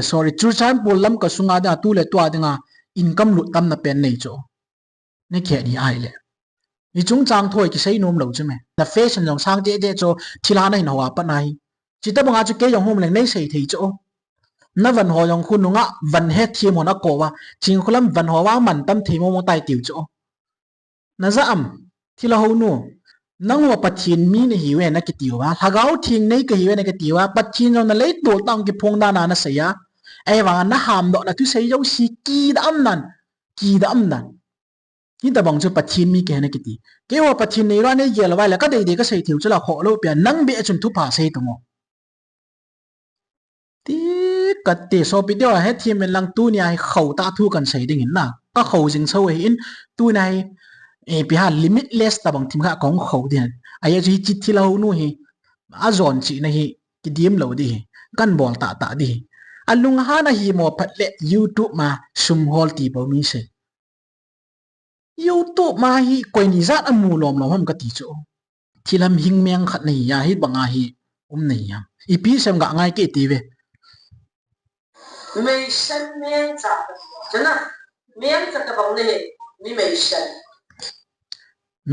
sorry, Churachandpur Lamka sunga dinga tu le tua dinga income lut tamna pen nei chu. Nakhet hi ahile, hiche chungchang thu kisei nom lou chu me. Na fashion jong sang cheh cheh chu, thilha nahin hou a pat ahi. Chuti banga chu kei jong hung um leng neisei thei chu. Navan ho jong khonunga van hethem hon akou a, Chinkholam van ho vang mantam thei momo tai tiu chu. Naja am? Thilha hounu, nangho Pathen mi nahiuve nakiti uva, Lhagao Theng nei kahiuve nakiti uva, Pathen jong naleitol tah a hung kiphong dan a nasei a, ahivanga nahamdohna thusei jouse kidah um nan, kidah um nan. Hitabang chu Pathen mi kahi nakiti. Keiho Pathen neilou a neigel uva ahile kadei dei kasei theiu chu la, khoh lou pia, nang beh chun thupha sei tang o. Ti kati, sopi teu a hethem in lang, tunia hi khou tah thu kan sei ding in na. Ka khou jing so ahin, tunia hi, eh, ipi ham, limitless tabang thim khat kahung khou ding. Ajeh chu hiche thilha hounu hi ajon chihna hi kidim lou ding hi, kan bol tahtah ding hi. Alunghan ahimo phat le YouTube ma sum hol ti bou mi sei. YouTube ma hi koi ni jat amu lom lom ham kati chu. Thilha hing meng khat nahi a, hibanga hi um nahi ham? Ipi sem ga ngai kei ti ve. Meisan meng cha, chana, meng cha tabang nahi, mi meisan.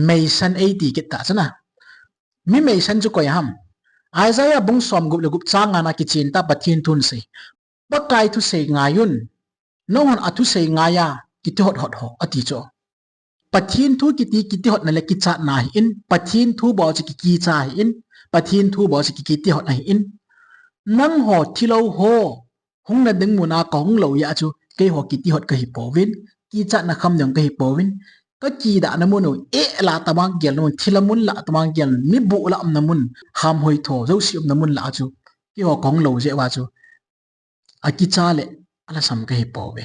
Meisan eiti kit ta chana. Mi meisan chu koi ham? Isaiah bung somgup le gup chang nga na kichen tah Pathen thun sei. Pakai thusei ngai un. Nanghon athusei ngai a, kiti hot hot ho, ati chu. Pathen thu kiti, kiti hotna le kichatna ahin, Pathen thu bou chu kikicha ahin, Pathen thu bou chu kikiti hot ahin. Nangho thilha ho, hungna ding muna kahung lou jeh a chu, keiho kiti hot kahi pouvin, kichatna kham ding kahi pouvin, kakidahna mun u, eh la tabang gelna mun, thilha mun la tabang gelna, mi buh la umna mun, ham hoi tho, jouse umna mun la a chu, keiho kahung lou jeh uva chu, akicha le alhasam kahi pouve.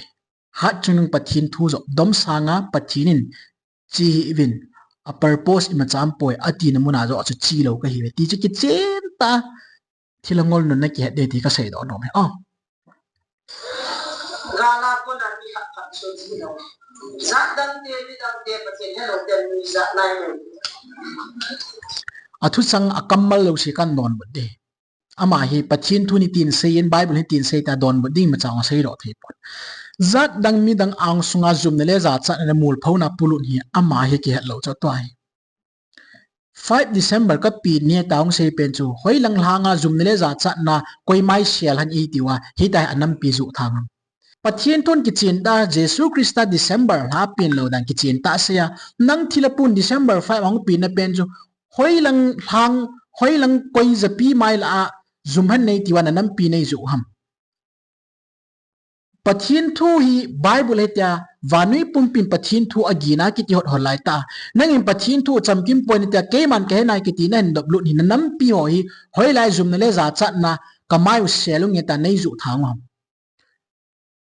Hatchungnung Pathen thu joh, domsanga Pathen in che hih uvin, a purpose imacha um poi, atina muna joh chu che lou kahiuve. Ti chu kichen tah, thilha ngol nun nakihet ding ti kasei doh nom e. Oh. Gala kona mi khat khat chu che lou. Jat dang te, mi dang te, Pathen helou te, mi jat nai lou. Athuchang akammal jouse kan donbut ding. Ama hi Pathen thu hitin sei in, Bible hitin sei tia donbut ding imacha asei lou thei pon. Jat dang mi dang angsunga jumna le jachatna le molphouna polut hi ama hi kihet lou chu tua hi. Five December kapi ni tia hung sei pen chu, hoilang lhanga jumna le jachatna koima isel ham iti uva, hitia hi anampi juh thang ham? Pathen thun kichen tah, Jesu Christa December lha pen lou dan kichen tah sei a, nang thilha pun December five ahung pen na pen chu, hoilang lhang, hoilang koi japi mai lah a jum ham nei ti uva nanampi nei juh ham? Pathen thu hi Bible hitia, vannoi pumpin Pathen thu agina kiti hot hot lai tah. Nangin Pathen thu chamkim poi natia, keiman kahe nai kiti nahin doplut hi nanampi ho hi, hoilai jumna le jachatna kamai u sel u nge tia nei juh thang u ham?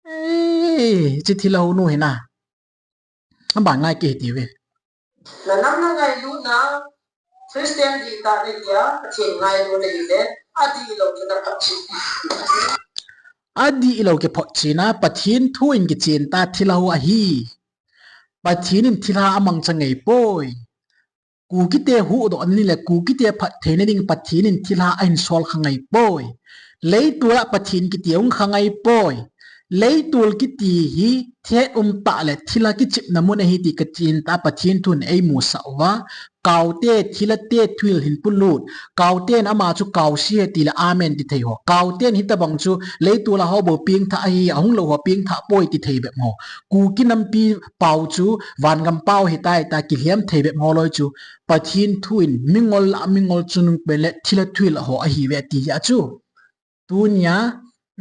Eh, hiche thilha hounu hi na. Aban ngai kei ti ve. Nanam nangailutna, Christian dihtah nahi a, Pathen ngailu nahi le, adihlou chu naphotchen. Adihlou kiphotchen a, Pathen thu in kichen tah thilha ho ahi. Pathen in thilha amangcha ngai poi. Kukite huhdoh na ding le Kukite phattheina ding Pathen in thilha ahin sol kha ngai poi. Leitol a Pathen kiti ahung kha ngai poi. Leitol kiti hi thet um tah le thilha kichepna mun ahi ti kichen tah Pathen thun eimusah uva. Kaute, thilhate, thuhil hin polut. Kauten ama chu kaose ahi tile amen ti thei ho. Kauten hitabang chu leitol a ho bou pengthah ahi, ahung lou ho pengthah poi ti thei bep ho. Kuki nampi pao chu vangam pao ahitai tia kilhem thei bep ho loi chu Pathen thu in mingol a mingol chungnung pen le thilha thuhil ho ahiuve ti ahi chu. Tunia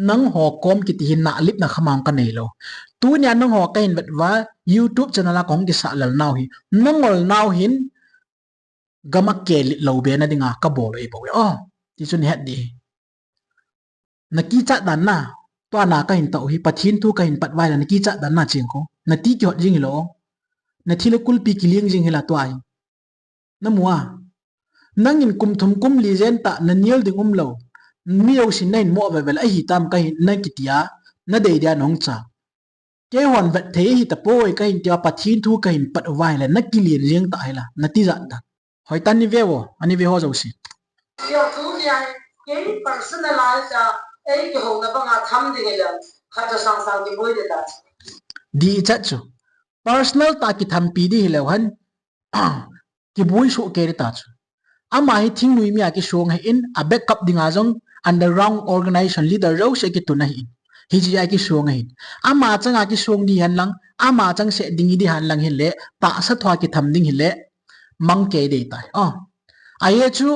nangho kom kiti hi nalipna khamang kanei lou. Tunia nangho kahin vet uva YouTube channel a kahung kisah lel nau hi, nangol nau hin gam a kelit lou be na dinga kabol u ahibouve. O, ti chu nahet ding ahi. Nakichat dan na, tua na kahin tao hi, Pathen thu kahin pat uva ahile nakichat dan na chengkho. Nati kihot jing hilou. Nathilha kulpi kiling jing hila tua hi. Namu a. Nangin kum thum kum li jen tah nanel ding umlou. Mi jousen nahin mo velvel ahitam kahin, nakiti a, nadei dia nahung cha. Keihon vet thei ahitapoi kahin tia Pathen thu kahin pat uva ahile, nakilen jeng tah hila, natijat dan. Hoitan nave uvo, anave ho jouse. Tia tunia hi, kei personalize a, ei kihouna banga tham ding hile, khat chu sangsang kiboi ding ta. Dichat chu. Personal tah a kithampi ding hileu hen, kiboi soh kei ding ta chu. Ama hi thingnoi mi a kisong ahin, a backup dinga jong underground organization leader jouse kitun ahin. Hiche a kisong ahin. Ama changa kisong ding hen lang, ama chang seh ding ding hen lang hile, tahsa thua kitham ding hile, mang kei ding tai. O. Ahi chu,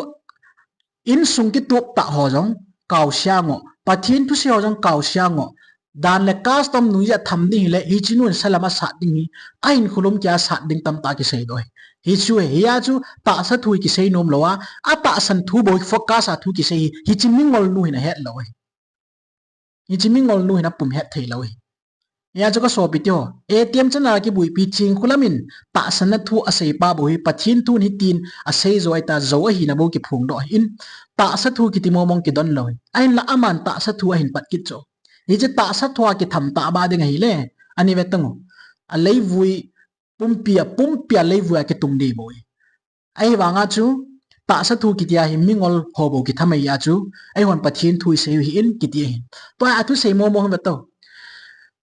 insung kitup tah ho jong kaose angoh, Pathen thusei ho jong kaose angoh. Dan le custom noiya tham ding hile, hiche nun salam asat ding hi, ahinkho lom kia sat ding tamtah kisei doh ahi. Hichu ahi, hia chu tahsa thu kisei nom lou a, atahsan thu bou focus a thu kisei hi, hiche mingol nu hin ahet lou ahi. Hiche mingol nu hin apum het thei lou ahi. Hia chu kasopi teho, A T M channel a kibuipi Chingkholam in tahsan a thu asei pa bou hi, Pathen thun hitin asei jo ahitai, jou ahina bou kiphong doh ahin, tahsa thu kiti momong kidon lou ahi. Ahinla aman tahsa thu ahin pat kit chu. Hiche tahsa thua kitham tah ba ding ahile, ani ve tang u. Aleivui pumpi a, pumpi a leivui a kitung ding bou ahi. Ahivanga chu, tahsa thu kitia hi mingol ho bou kitham ahi a chu, eihon Pathen thu isei u ahin kiti ahin. Tua a thusei momong hi ve tao.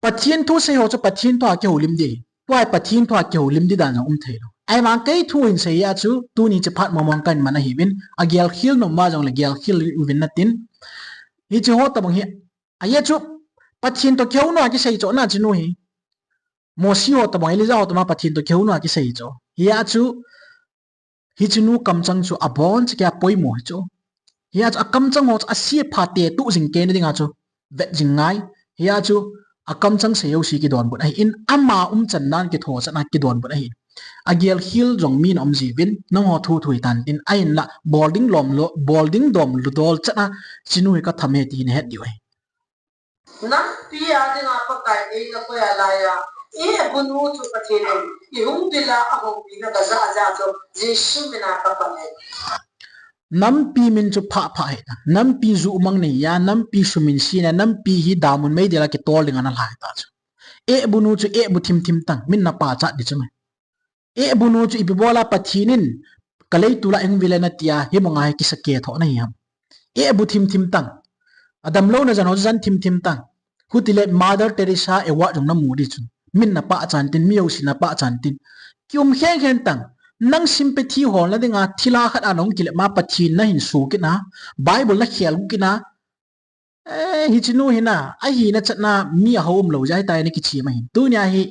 Pathen thusei ho chu Pathen thua kihoulim ding ahi. Tua hi Pathen thua kihoulim ding dan jong um thei lou. Ahivang kei thu hin sei a chu, tuni chephat momong kahin man ahiuvin, agel khel nom uva jongle gel khel uvin natin. Hiche ho tabang hi, ahi chu, Pathen toh kihouna kisei chu na chinu hi. Mosi ho tabang, Elijah ho tabang Pathen toh kihouna kisei chu. Hia chu, hichenu kamchang chu aboncha kia poimo hi chu. Hia chu akamchang ho chu ase pha te tu jing kei na dinga chu vet jing ngai. Hia chu akamchang sei jouse kidonbut ahin, ama umchan nan kitho chan a kidonbut ahin. Agel khel jong min aum jiuvin, nangho thu thu hitan tin, ahinla bol ding lom lo, bol ding dom lo dol chan a chinu hi katham e ti nahet diu ahi. Nampi a dinga Pakai eina koi a laiya, i bu nu chu Pathen in, i hung dila ahung pi na kaja ja chu, Jesu mina kapan e. Nampi min chu pha pha hita. Nampi ju mang nei ya, nampi sumin sina, nampi hi damun meidil a kitol ding ana lhai ta chu. E bu nu chu e bu thim thim tang, min na pachat di chu mai. E bu nu chu ipi bola Pathen in ka leitol a eihung vil e natia, hi mong a hi kisa ke tho nahi ham. E bu thim thim tang. Adam louna jan ho jan thim thim tang. Hutile Mother Teresa award jong namu di chu. Min na pachan tin, mi jouse na pachan tin. Kium khen khen tang. Nang sympathy holna dinga thilha khat a nahung kile ma Pathen nahin su kit na. Bible na khel kit na. Eh, hichenu hi na, ahina chatna mi ahou umlou jeh a hitia na kichim ahin. Tunia hi,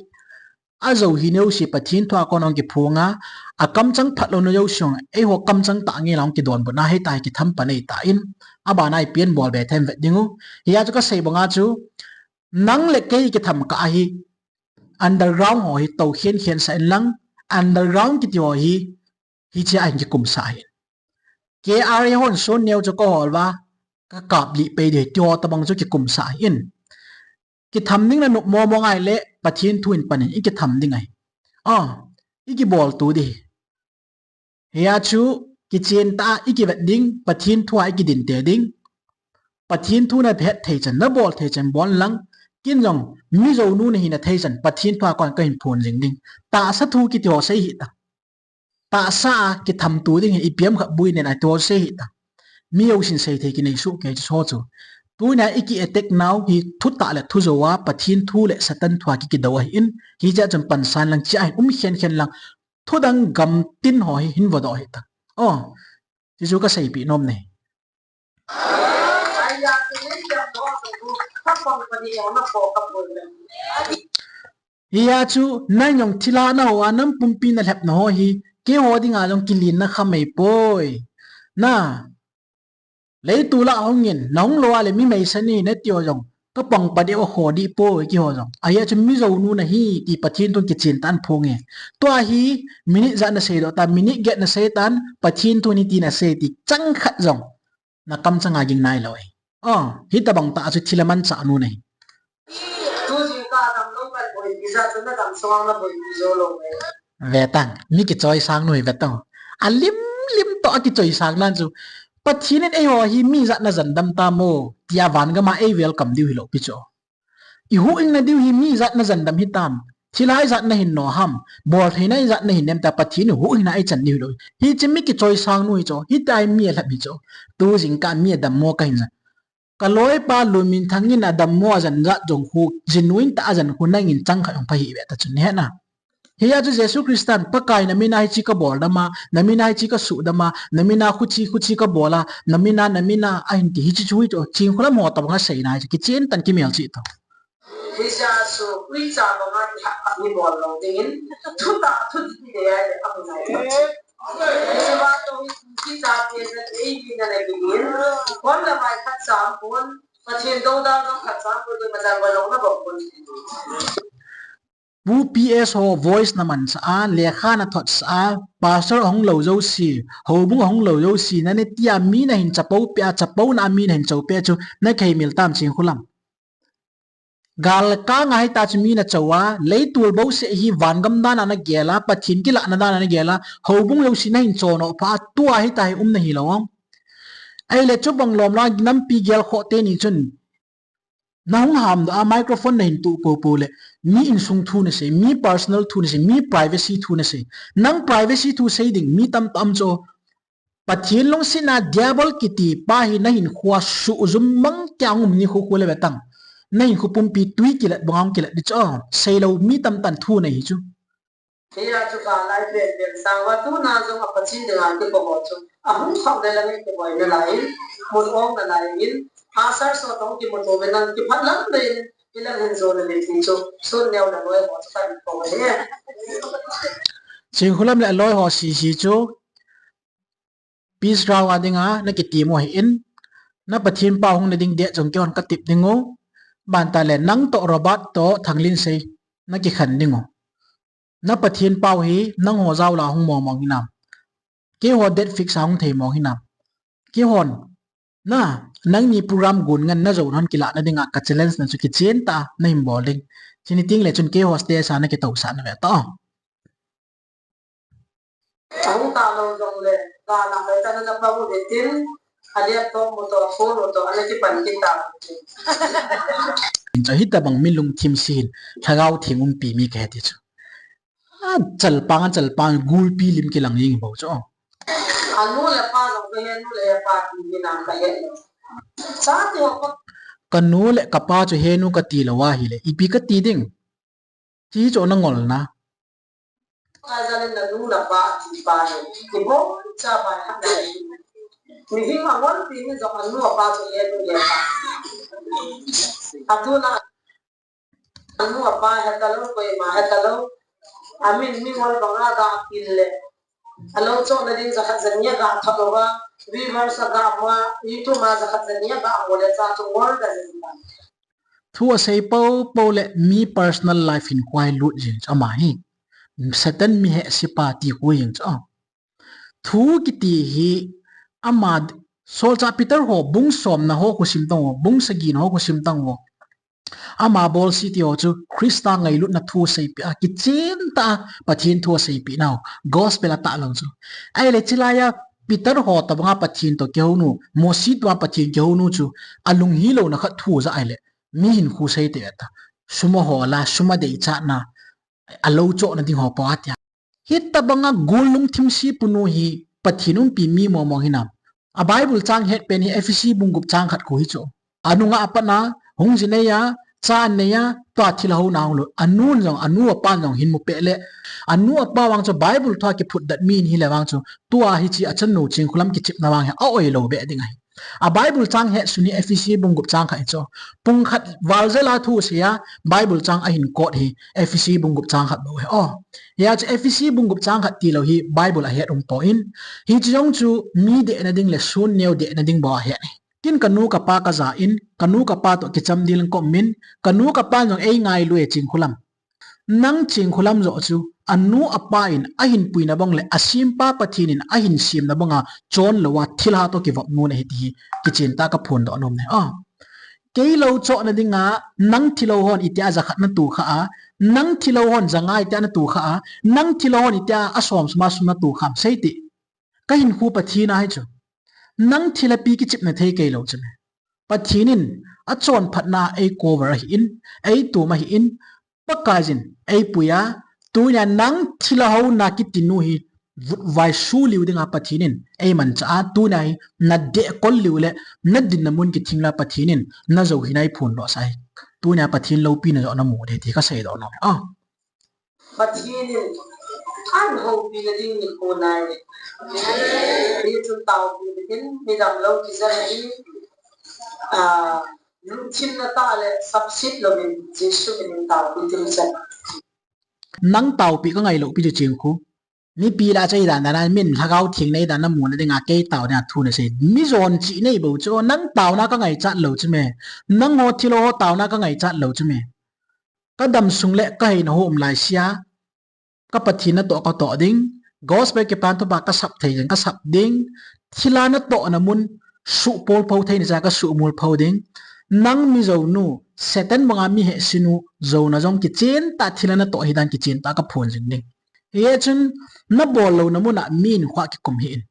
ajou hi neo si Pathen thua kon ong kiphong a, akamchang phatlouna jouse ong, eiho kamchang tah nge la ong kidonbut na, hitia hi kitham pan ei ta in, abana i pian bol be them vet ding u. Hia chu kasei banga chu, nang le kei kitham kah ahi, underground ho hi tou khen khen sa in lang, underground kiti ho hi, hiche a hin kikum sa hin. K R A hon son neo chu kahol uva, kakap lih pei di, ti ho tabang chu kikum sa hin. Kitham ding na nop mo mo ngai le, Pathen thu in pan in, i kitham ding ahi. Ah, i kibol tu di. Hia chu, kichen ta, i kivet ding, Pathen thu a i kidin te ding. Pathen thu na phet thei chan, na bol thei chan bol lang, kin jong, mi jou nu nahi na thei chan, Pathen thu a kon kahin phon jing ding. Tahsa thu kiti ho sei hih ta. Tahsa a kitham tu ding hi ipi ham khat bui nen a ti ho sei hih ta. Mi jousen sei thei kinei soh kei chu so chu. Tunia i ki attack nau hi thutah le thujou a Pathen thu le Satan thu a ki kidou ahin. Hiche a chun pansan lang chia hin um khen khen lang. thudang gamtin ho hi hin vodoh hita. O, hichu kaseipeh nom ahi. Hijeh chun, nang jong thilha naho a, nang pumpi nalhepna ho hi, keiho dinga jong kilenna khamei poi. Na, leitol a hungin, nahung lou a le mi meisa nahi nati ho jong, kapang padeh a khodih poi keiho jong. Ajeh chu mi jou nu nahi ti Pathen thun kichen tah in phong e. Tua hi, minute ijat nasei doh tan, minute get nasei tan, Pathen thun hiti nasei ti chang khat jong nakamchang a ging nailou e. O, hitobang tah chu thilha manchah nu nahi. Ve tan, mi kichoisang nu hi ve tan. Alim lim toh akichoisang nan chu. Pathen in eiho hi mi ijat najan dam tam o, tia van gam a ei welcome diu hilou pi chu. Ihuhhingna diu hi mi ijat najan dam hitam. Thilha ijat nahin noh ham. Boltheina ijat nahin nem ta, Pathen in huhhingna eichan diu hilou. Hiche mi kichoisang nu hi chu. Hitia hi mi alhep hi chu. Tu jingkah mi adammo kahin jan. Kaloipa Lunminthang in adammo ajan jat jong khu, genuine tah a ajan khu nangin chang khat jong pha hih ve ta chu nahet na. Hijeh chun Jesu Christan, Pakai namin a hiche kabol dam a, namin a hiche kasuh dam a, namin a khuche, khuche kabol a, namin a, namin a, ahin ti hiche chu hi chu, Chinkholam ho tobang a seina hi chu, kichen tah in kimelchih tao. Hijeh chun, uicha banga kihahkhat ni bol lou dingin, thutah, thutah ti le ai le, amu nai. Hiche va to hi, kicha te na, ei ni na na ki ni. Kon la mai khat sam kon, Pathen dou da khat sam kon, de ma jan ba lou na ba kon. Pu P S ho voice naman sah a, lekha nathot sah a, pastor ahung lou jouse, houbung ahung lou jouse, nane tia mi nahin chapo peh a, chapo na a mi nahin cho peh chu, nakihei mil tam Chinkholam. Galkang a hita chu mi nacho a, leitol bouseh hi vangam dan a nagel a, Pathen kilahna dan a nagel a, houbung jouse nahin chonoh pha a, tua hita hi um nahi lou. Ahile chubang lom la nampi gelkhoh teni chun, nahung hamdoh a microphone nahin tuh poupou le, mi insung thu nasei, mi personal thu nasei, mi privacy thu nasei. Nang privacy thu sei ding mi tamtah um chu. Pathen lungsetna diabol kiti pa hi nahinkhoa suhjum mang kei a um nikho khu le ve tan. Nahinkho pumpi twi kilat bang a hung kilat di chu. Seilou mi tamtah in thu nei hi chu. Hijeh chun ka lai pen pen sang uva tuna jong a Pathen dinga kikou ho chu. Ahung khah le lang in kiboi nalai in, mun ong nalai in, pastor ho toh kimuto ve nang kiphat lam ve in, ilang hin jo nave ti chu. Sun neo naloi ho chu kahin kou ahi. Chinkholam le aloi ho sese chu. Peace ground a dinga nakitimo ahin, na Pathen pau hung nading date jong keihon katep ding u, bantah le nang toh Robert toh Thanglinsei nakikhen ding u. Na Pathen pau hi nangho jao la hung mong mong hinam. Keiho date fix a hung thei mong hinam. Keihon, na, nangni program gon ngen na jou hon kilah na dinga ka challenge na chu kichen tah a nahin bol ding. Chuni teng le chun keiho stage a nakitousah na ve tao. Ahung talou jongle, gala hoitah in ana pang uve tin, a laptop mu toh, a phone mu toh, ana kipan kit tauve. Chu hitobang mi lungthim se hin, Lhagao Theng umpi mi kahi ti chu. A chalpang, a chalpang, gulpi lim kilang jing bou chu. Anu le apa jong kahe, nu le apa ti mi nang kahe. Chate ho pa. Kanu le kapa chu henu kati lou ahile, ipi kati ding. Ti chu nangol na. Ka jalin nanu napa ti pa hi. Ibon cha pa ha. Mihem angol pi ni jong anu apa chu henu le apa. Atuna anu apa hetalou, koima hetalou. Amin mingol banga ga pil le. Alou chohna ding jakhat jani a ga thot uva. Viewers aga ma, YouTube ma jakhat jani a ga mo le cha chu ngol da jin. Thu asei poupou le mi personal life hinkho a lut jing chu ama hi. Satan mi hehse pa ti khu jing chu. Thu kiti hi ama solchah Peter ho bung somna ho khu sim tang u, bung sagi na ho khu sim tang u. Ama bolse ti ho chu Christa ngailutna thu seipeh a, kichen tah a Pathen thu seipeh nau, gospel atah lou chu. Ahile chulai a Peter ho tobanga Pathen toh kihounu, Mosi tobanga Pathen kihounu chu, alung hilouna khat thu ja ahile, mi hinkho sei te ta. Sum ahol a, sum adeichat na, alou chohna ding ho po a tia. Hitobanga gul lungthim se punu hi Pathen umpi mi mong mong hinam. A Bible chang het pen hi Ephesi bung gup chang khat khu hi chu. Anunga apat na, hung jinei a, Cha anei a, tua thilha houna hung lut. Anun jong, anu apan jong hin mu peh le. Anu apa vang chu Bible thua kiphut dat mi ahi le vang chu. Tua hiche achanu Chingkholam kichepna vang hi a-oi lou beh ding ahi. A Bible chang hetsun hi Ephesi bung gup chang khat hi chu. Pung khat val jel a thu asei a, Bible chang ahin quote hi Ephesi bung gup chang khat bou ahi. O, hia chu Ephesi bung gup chang khat tilou hi Bible a het um poi. Hiche jong chu mi dehna ding le sun neo dehna ding bou a het ahi. Ken kanu kapa kaja in, kanu kapa toh kichamdel in kaum in, kanu kapa jong eingailu e Chingkholam. Nang Chingkholam joh chu, anu apa in ahin puina bang le, asempa Pathen in ahin semna banga chon lou a, thilha toh kivop nu nahi ti hi, kichen tah a kaphondoh nom e. A. Kei lou chohna dinga, nang thilha hon itia ja khat natoh kha a, nang thilha hon ja nga itia natoh kha a, nang thilha hon itia asom sum a sum natoh kha am, sei teh. Kahinkho Pathen ahi chu. Nang thilhapi kichepna thei kei lou chu me. Pathen in achonphatna a ei cover ahin, ei tom ahin, Pakaiyin eipui a, tunia nang thilha houna kiti nu hi vutvai suliu dinga Pathen in eimanchah a, tunia hi nadeh kol liu le, nadinna mun kithing la Pathen in najou hi neiphondoh sah hi. Tunia Pathen loupina joh namu ding ti kaseidoh nom e. A. Pathen in an houpina ding nikho nai. Hichun taopi dingin midang lou kijana hi, ah, lungthim na tah le sapset louvin Jesu minin taopi ding chan. Nang taopi kangai lou pi chu Chingkho. Mipi lah a chu eidan dan a min Lhagao Theng nei dan a muna dinga kei tao dinga thu nasei. Mi jon chih nei bou chu, nang taona kangaichat lou chu me. Nangho thilha ho taona kangaichat lou chu me. Kadam sung le kaheina ho um laisea, ka Pathen natoh katoh ding, gospel kipan thupha kasap thei jeng kasap ding, thilha natohna mun suhpol pho theina cha kasuhmol pho ding, nang mi jounu, Satan banga mi hehse nu, jouna jong kichen tah thilha natoh hidan kichen tah kaphon jing ding. Hichun, nabol louna mun a mi in khoa kikum hih in.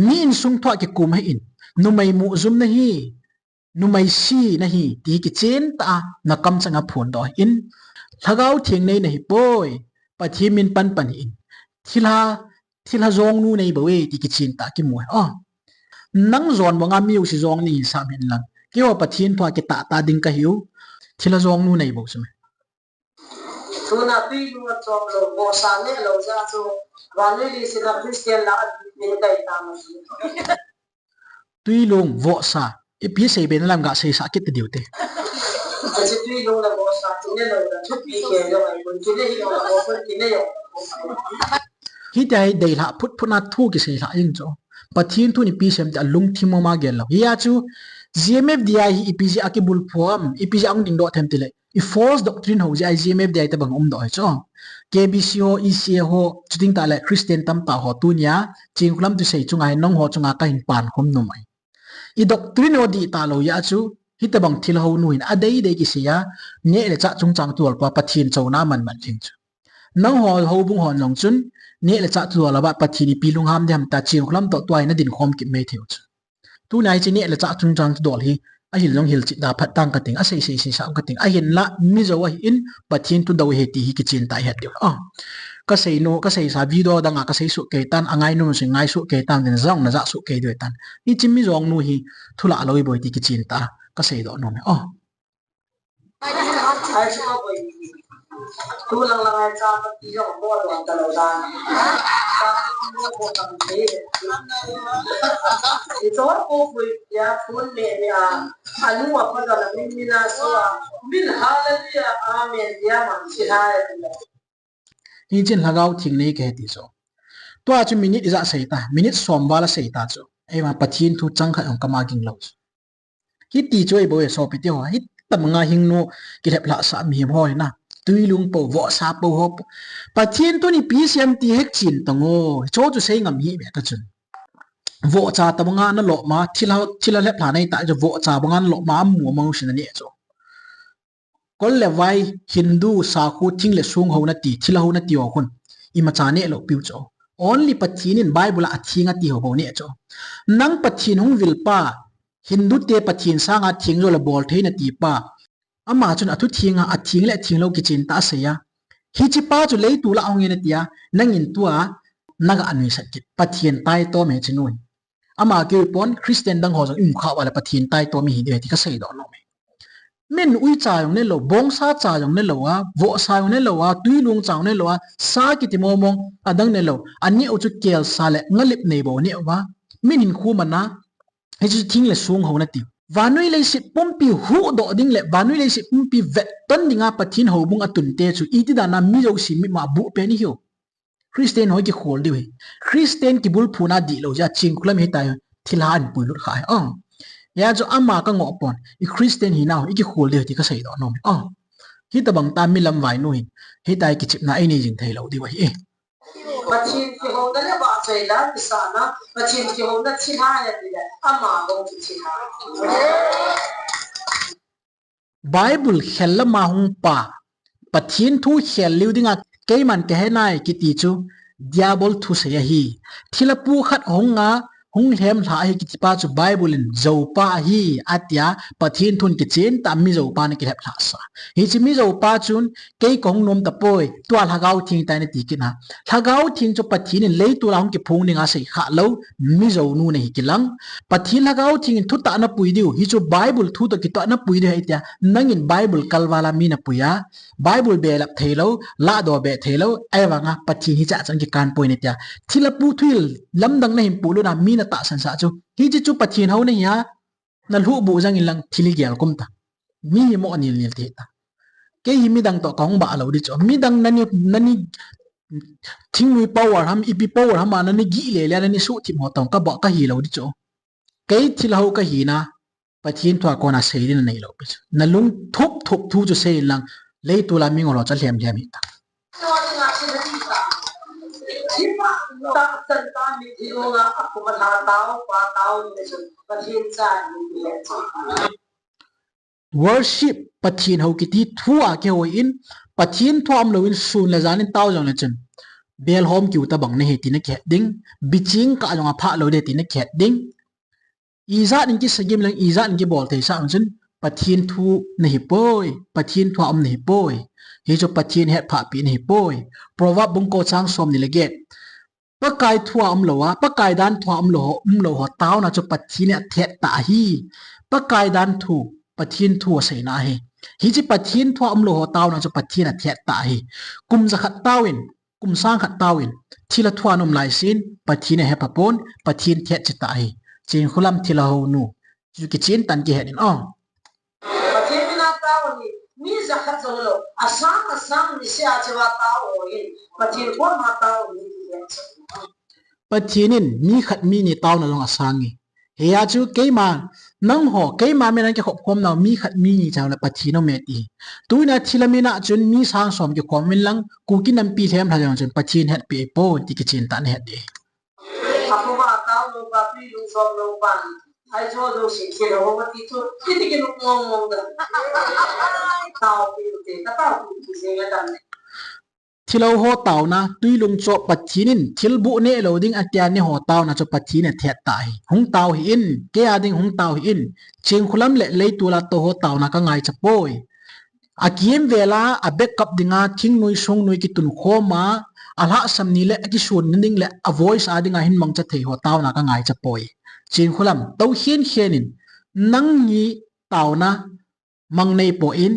Mi insung thua kikum hih in. Numei muh jum nahi. Numei si nahi, ti kichen tah a, nakamchang a phondoh hih in. Lhagao Theng nei nahi poi, Pathen min panpan hih in. Thilha, thilha jong nu nei bou e, ti kichen tah a kimu e. O. Nang jon banga mi jouse jong nei hin sam hih in lang. Keiho Pathen thua kitah tah ding kahiu. Thilha jong nu nei bou chu me. Tuna tui lung a chom lou, vohsa neh lou jeh a chu, vannoilhang sina Christian lah a min kai ta ma. Tui lung, vohsa, ipi seibe na lam ga seisah kit diu te. Hiche tui lung le vohsa chu neh lou le, thupi kei lou, ai, kun chu neh hi lou, kun chu neh lou. Hitia hi deilhah phutphut na thu kiseilhah jing chu. Pathen thu in ipi asei em ti alungthim mama gel lou. Hia chu G M F D I hi ipi jeh a kibulphu ham, ipi jeh a hung dingdoh them tile. I false doctrine ho jeh a G M F D I tabang umdoh hi chu. K B C ho, E C A ho, chuting tah le Christian tamtah ho tunia, Chingkholam thusei chunga hi nangho chunga kahin pankhom nom ahi. I doctrine ho dih talou jeh a chu, hitabang thilha hounu hin adeidei kisei a, neh le chah chungchang thudol pa Pathen chouna manman jing chu. Nangho houbung hon jong chun, neh le chah thudol a ba Pathen ipi lungham ding ham tia Chingkholam toh tua hi nadin khom kit mai thei u chu. Tunia hiche neh le chah chungchang thudol hi, ahil jong hil cheh da phat tang kating, asei sei sei sa um kating, ahinla mi jou ahin, Pathen thu dou ahi ti hi kichen tah a ihet diu. A. Kasei nu, kaseisa video dang a kasei soh kei tan, angainom sung ngai soh kei tan, tin jong naja soh kei diu tan. Hiche mi jong nu hi, thu lah lou iboi ti kichen tah a, kaseidoh nom e. O. Ai, chu a boi. Tu lang lang ai cha ma ti jong ko don ta lou dan. Cha ko ko tam te. I chor ko boi ya phone me me a. Anu a pa da la min min a so a. Min hallelujah, amen ya man chi ha ya. Hichun Lhagao Theng nei kahi ti chu. Tua chu minute ijat sei ta, minute som val a sei ta chu. Eima Pathen thu chang khat jong kama ging lou chu. Hiti chu ei bou e sopi teho, hitabanga hingnu kilhep lhah sah mihem ho hina. Tui lung po, vohsa po ho po. Pathen thu in ipi asei em ti hek chen tang o. Hicho chu sei ngam hih beh ta chun. Vohcha tabanga nalom a, thilha, thilha lhep lha nei ta chu vohcha banga nalom a, amu amang sin aneh chu. Kol le vai, Hindu, sakhu, thing le song ho nati, thilha ho nati ho khun. Imacha neh lou piu chu. Only Pathen in Bible a atheng ati ho bou neh chu. Nang Pathen hung vil pa, Hindu te Pathen sanga theng jo le bol thei nati pa. Ama chun athu theng a, atheng le atheng lou kichen tah a asei a. Hiche pa chu leiset a hung in ati a, nangin tua, naga nuisat kit. Pathen taitom e hiche nu hi. Ama keu pon Christian dang ho jong imu kha uva le Pathen taitom ihi diu ahi ti kaseidoh nom e. Min uicha jong nelou, bongsa cha jong nelou a, vohsa jong nelou a, tuilung cha jong nelou a, sa kiti mong mong adang nelou. Aneo chu kelsa le ngalip nei bou aneo a. Min hinkho mana, hichu thing le song hou nati. Vannoi leiset pumpi huhdoh ding le vannoi leiset pumpi vetton dinga Pathen houbung atunte chu iti dana mi jouse mitmua buh pen ihiu. Christian ho ikikhol diu ahi. Christian kibulphuna dihlou jeh a Chinkholam hitia thilha ahin puilut kha ahi. Hia chu ama kangoh pon. I Christian hina ho ikikhol diu ahi ti kaseidoh nom e. Hitobang tah mi lamvainu hin hitia kichepna einei jing theilou diu ahi. Pathen kihouna le vahchoila kisahna, Pathen kihouna thilha ahi tile ama bou chu thilha. Bible khel lama hung pa, Pathen thu khel leu dinga keiman kahe nai kiti chu Diabol thusei ahi. Thilha pu khat hunga hung lhemlha ahi kitipa chu Bible in joupa ahi atia, Pathen thun kichen tah mi joupa ana kilheplhah sa. Hiche mi joupa chun kei kahung nom tapoi, tua Lhagao Theng tah in ati kit na. Lhagao Theng chu Pathen in leitol a hung kiphong dinga asei khah lou, mi jounu nahi kilang. Pathen Lhagao Theng in thutah napui diu, hichu Bible thu toh kitoh napui diu ahi tia, nangin Bible kalval a mi napui a, Bible belap theilou, lahdoh beh theilou, ahivanga Pathen hichea chun kikan poi natia. Thilha pu thuhil lamdang nahin polut a mi natahsan sah chu. Hiche chu Pathen hou nahi a, nalhuhbuh jang inlang thil igel kum ta. Mi hi mo nilnil thei ta. Kei hi midang toh kahung bah lou di chu. Midang nani, nani thingnoi power ham, ipi power ham a nani gih lele a nani suhthip ho toh kabah kahi lou di chu. Kei thilha hou kahina, Pathen thua kona sei ding naneilou pi chu. Nalung thup thup thu chu sei inlang, leitol a mingol ho chu alhem lhem hih ta. Worship, Pathen hou kiti thu a kihou in, Pathen thua umlou in sun le jan in tao jong le chun, belhom kiu tabang nahi ti nakihet ding, biching kah jong aphah lou de ti nakihet ding. Ijat in kisagim leng, ijat in kibol thei sah chun, Pathen thu nahi poi, Pathen thua um nahi poi. Hichu Pathen hetphah pi nahi poi. Proverb bung ko chang somni le get. Pakai thua umlou a, Pakai dan thua umlou ho, umlou ho taona chu Pathen in athet tah ahi. Pakai dan thu, Pathen thu aseina ahi. Hiche Pathen thua umlou ho taona chu Pathen in athet tah ahi. Kum jakhat tao in, kum sang khat tao in, thilha thua ana um lai sin, Pathen in ahepha pon, Pathen thet cheh tah ahi. Chinkholam thilha hounu. Chu kichen tah in kihet in o. Pathen mina tao hi, mi jakhat jong lou, asang asang niseh a cheva tao ho hin, Pathen koma tao hi ti hen chu. Pathen in mi khat mi ni taona jong asang e. Hia chu keima, nangho, keima min a kikhop khom nau mi khat mi ni chang le Pathen aume ti. Tunia thilha mina chun mi sang som kikhom in lang, Kuki nampi lhemlha jong chun Pathen hetpi pon ti kichen tah in het ding. Aphuma tao lou pa, tui lung som lou pa, ai jo jo si si lou pa ti chu, ti ti ki lung mong mong da. Tao pi u te, ka tao pi u te, se nga dam ne. Thilha ho taona, tui lung chop Pathen in, thil buh neh lou ding atia neiho taona chu Pathen in athet tah ahi. Hung tao hih in, kei a ding hung tao hih in, Chinkholam le leitol a tou ho taona kangaicha poi. Akimvel a, a backup dinga, thingnoi songnoi kitun khom a, alhahsam ni le, akisonna ding le, a voice a dinga hin mangcha thei ho taona kangaicha poi. Chinkholam, tou khen khen in, nang hi taona mang nei poi,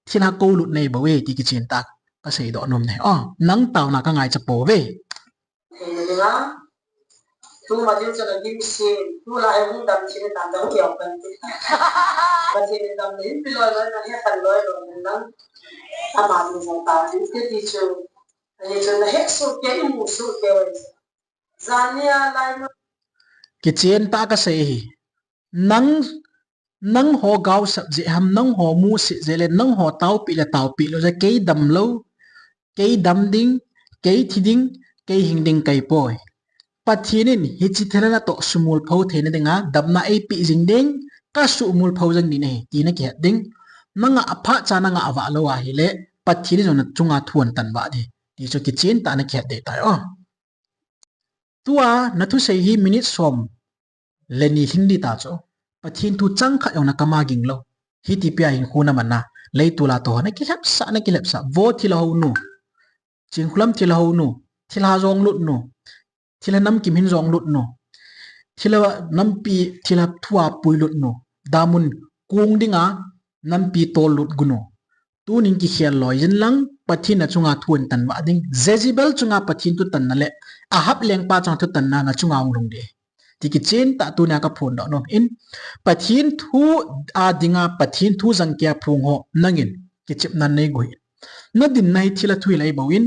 thilha koulut nei bou e, ti kichen tah, kaseidoh nom e. O, nang taona kangaicha pouve. Theina dinga, tu ma ding chu na gim sin, tu la e hung dam chin tan dam kiau kan ti. Pathen in dam le hin pi loi loi na he khan loi loi na lang. Ama ding jong ta ding te ti chu. Ani chu na he su ke i mu su ke wai. Zania lai ma. Kichen tah kasei hi. Nang, nangho gaosap jeh ham, nangho musit jeh le, nangho taopi le taopi lou jeh, kei damlou, kei dam ding, kei thi ding, kei hing ding kei poi. Pathen in hiche thilha natoh sumil pho theina dinga, damna eipeh jing ding, kasumil pho jing ding ahi, ti nakihet ding. Nangah aphat cha nangah vah lou ahile, Pathen in jong nachunga thu ahin tan vah ding. Ti chu kichen tah nakihet ding tai o. Tua nathusei hi minute som le ni lhing ding ta chu. Pathen thu chang khat jong nakama ging lou. Hiti pia hinkho naman a, leitol a tou ho nakilhepsah, nakilhepsah. Vo thilha hounu. Chinkholam thilha hounu. Thilha jong lut nu. Thilha namkim hin jong lut nu. Thilha nampi, thilha thua pui lut nu. Damun kong dinga, Nampi tol lut gunu. Tunin kikhel loi jin lang, Pathen na chunga thu in tan vah ding. Jezebel chunga Pathen thu tanna le Ahab lengpa chunga thu tanna na chunga hung lhung ding. Ti kichen tah tunia ka phondoh nom in, Pathen thu a dinga Pathen thu jang kia phung ho nangin kichepna nei guhi. Na dinna hi thilha thuhil ahi bou in,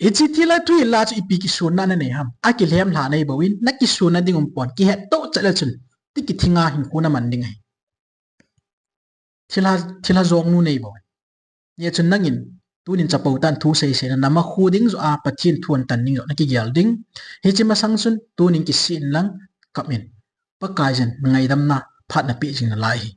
hiche thilha thuhil a chu ipi kisunna na nei ham? Akilhem lha nei bou in, na kisunna ding um pon, kihet toh chet le chun, ti kithinga hinkho na man ding ahi. Thilha, thilha jong nu nei bou in. Hijeh chun nangin, tunin chapo tan thu seisei na, na ma khu ding joh a, Pathen thu an tan ding joh, na kigel ding. Hiche masang chun, tunin kisih in lang, kap in. Pakai jin, ngaidamna, phat na peh jing nalai hi.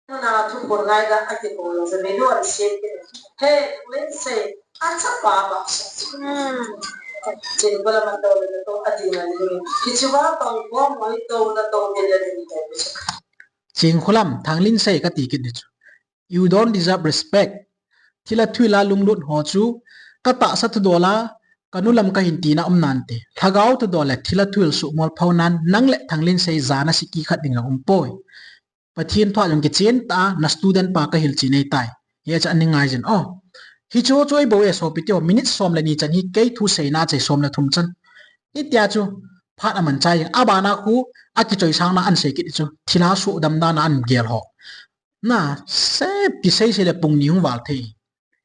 Nuna thu phon ngai da a kikong lo, Zamilu an siam kit. He, Thanglinsei, a chapa ba sa. Hmm. Chingkholam a to le to a ding a ding. Kichuba tong ko moi to na to de le ding to. Chingkholam, Thanglinsei kati kit ding chu. You don't deserve respect. Thilha thuhil a lunglut ho chu, ka tahsa thudol a, ka nu lam kahin tina um nante. Lhagao thudol le thilha thuhil suhmol phou nan, nang le Thanglinsei jana siki khat ding jong um poi. Pathen thu a jong kichen tah a, na student pa ka hilchen ahitai. Hiche a nei ngai jin. Oh, hichu chu ahi bou e sopi teho, minute som le ni chan hi kei thu seina chai som le thum chan. Hitia chu, phat aman chai jing. Abana khu, akichoisang na an sei kit chu. Thilha sudam dan a an gel ho. Na, sep kisei sei le pung ni hung val thei.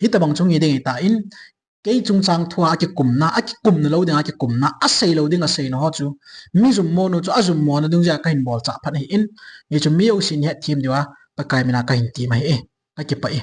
Hitabang chu nge ding ahitai. Kei chungchang thu a akikumna, akikumna lou ding akikumna, asei lou ding aseina ho chu. Mi jummo nu chu ajummo na ding jeh a kahin bolchah phat ahi in. Hichu mi jousen het them diu a, Pakai mina kahin ti ma hi e. Ka kipah e.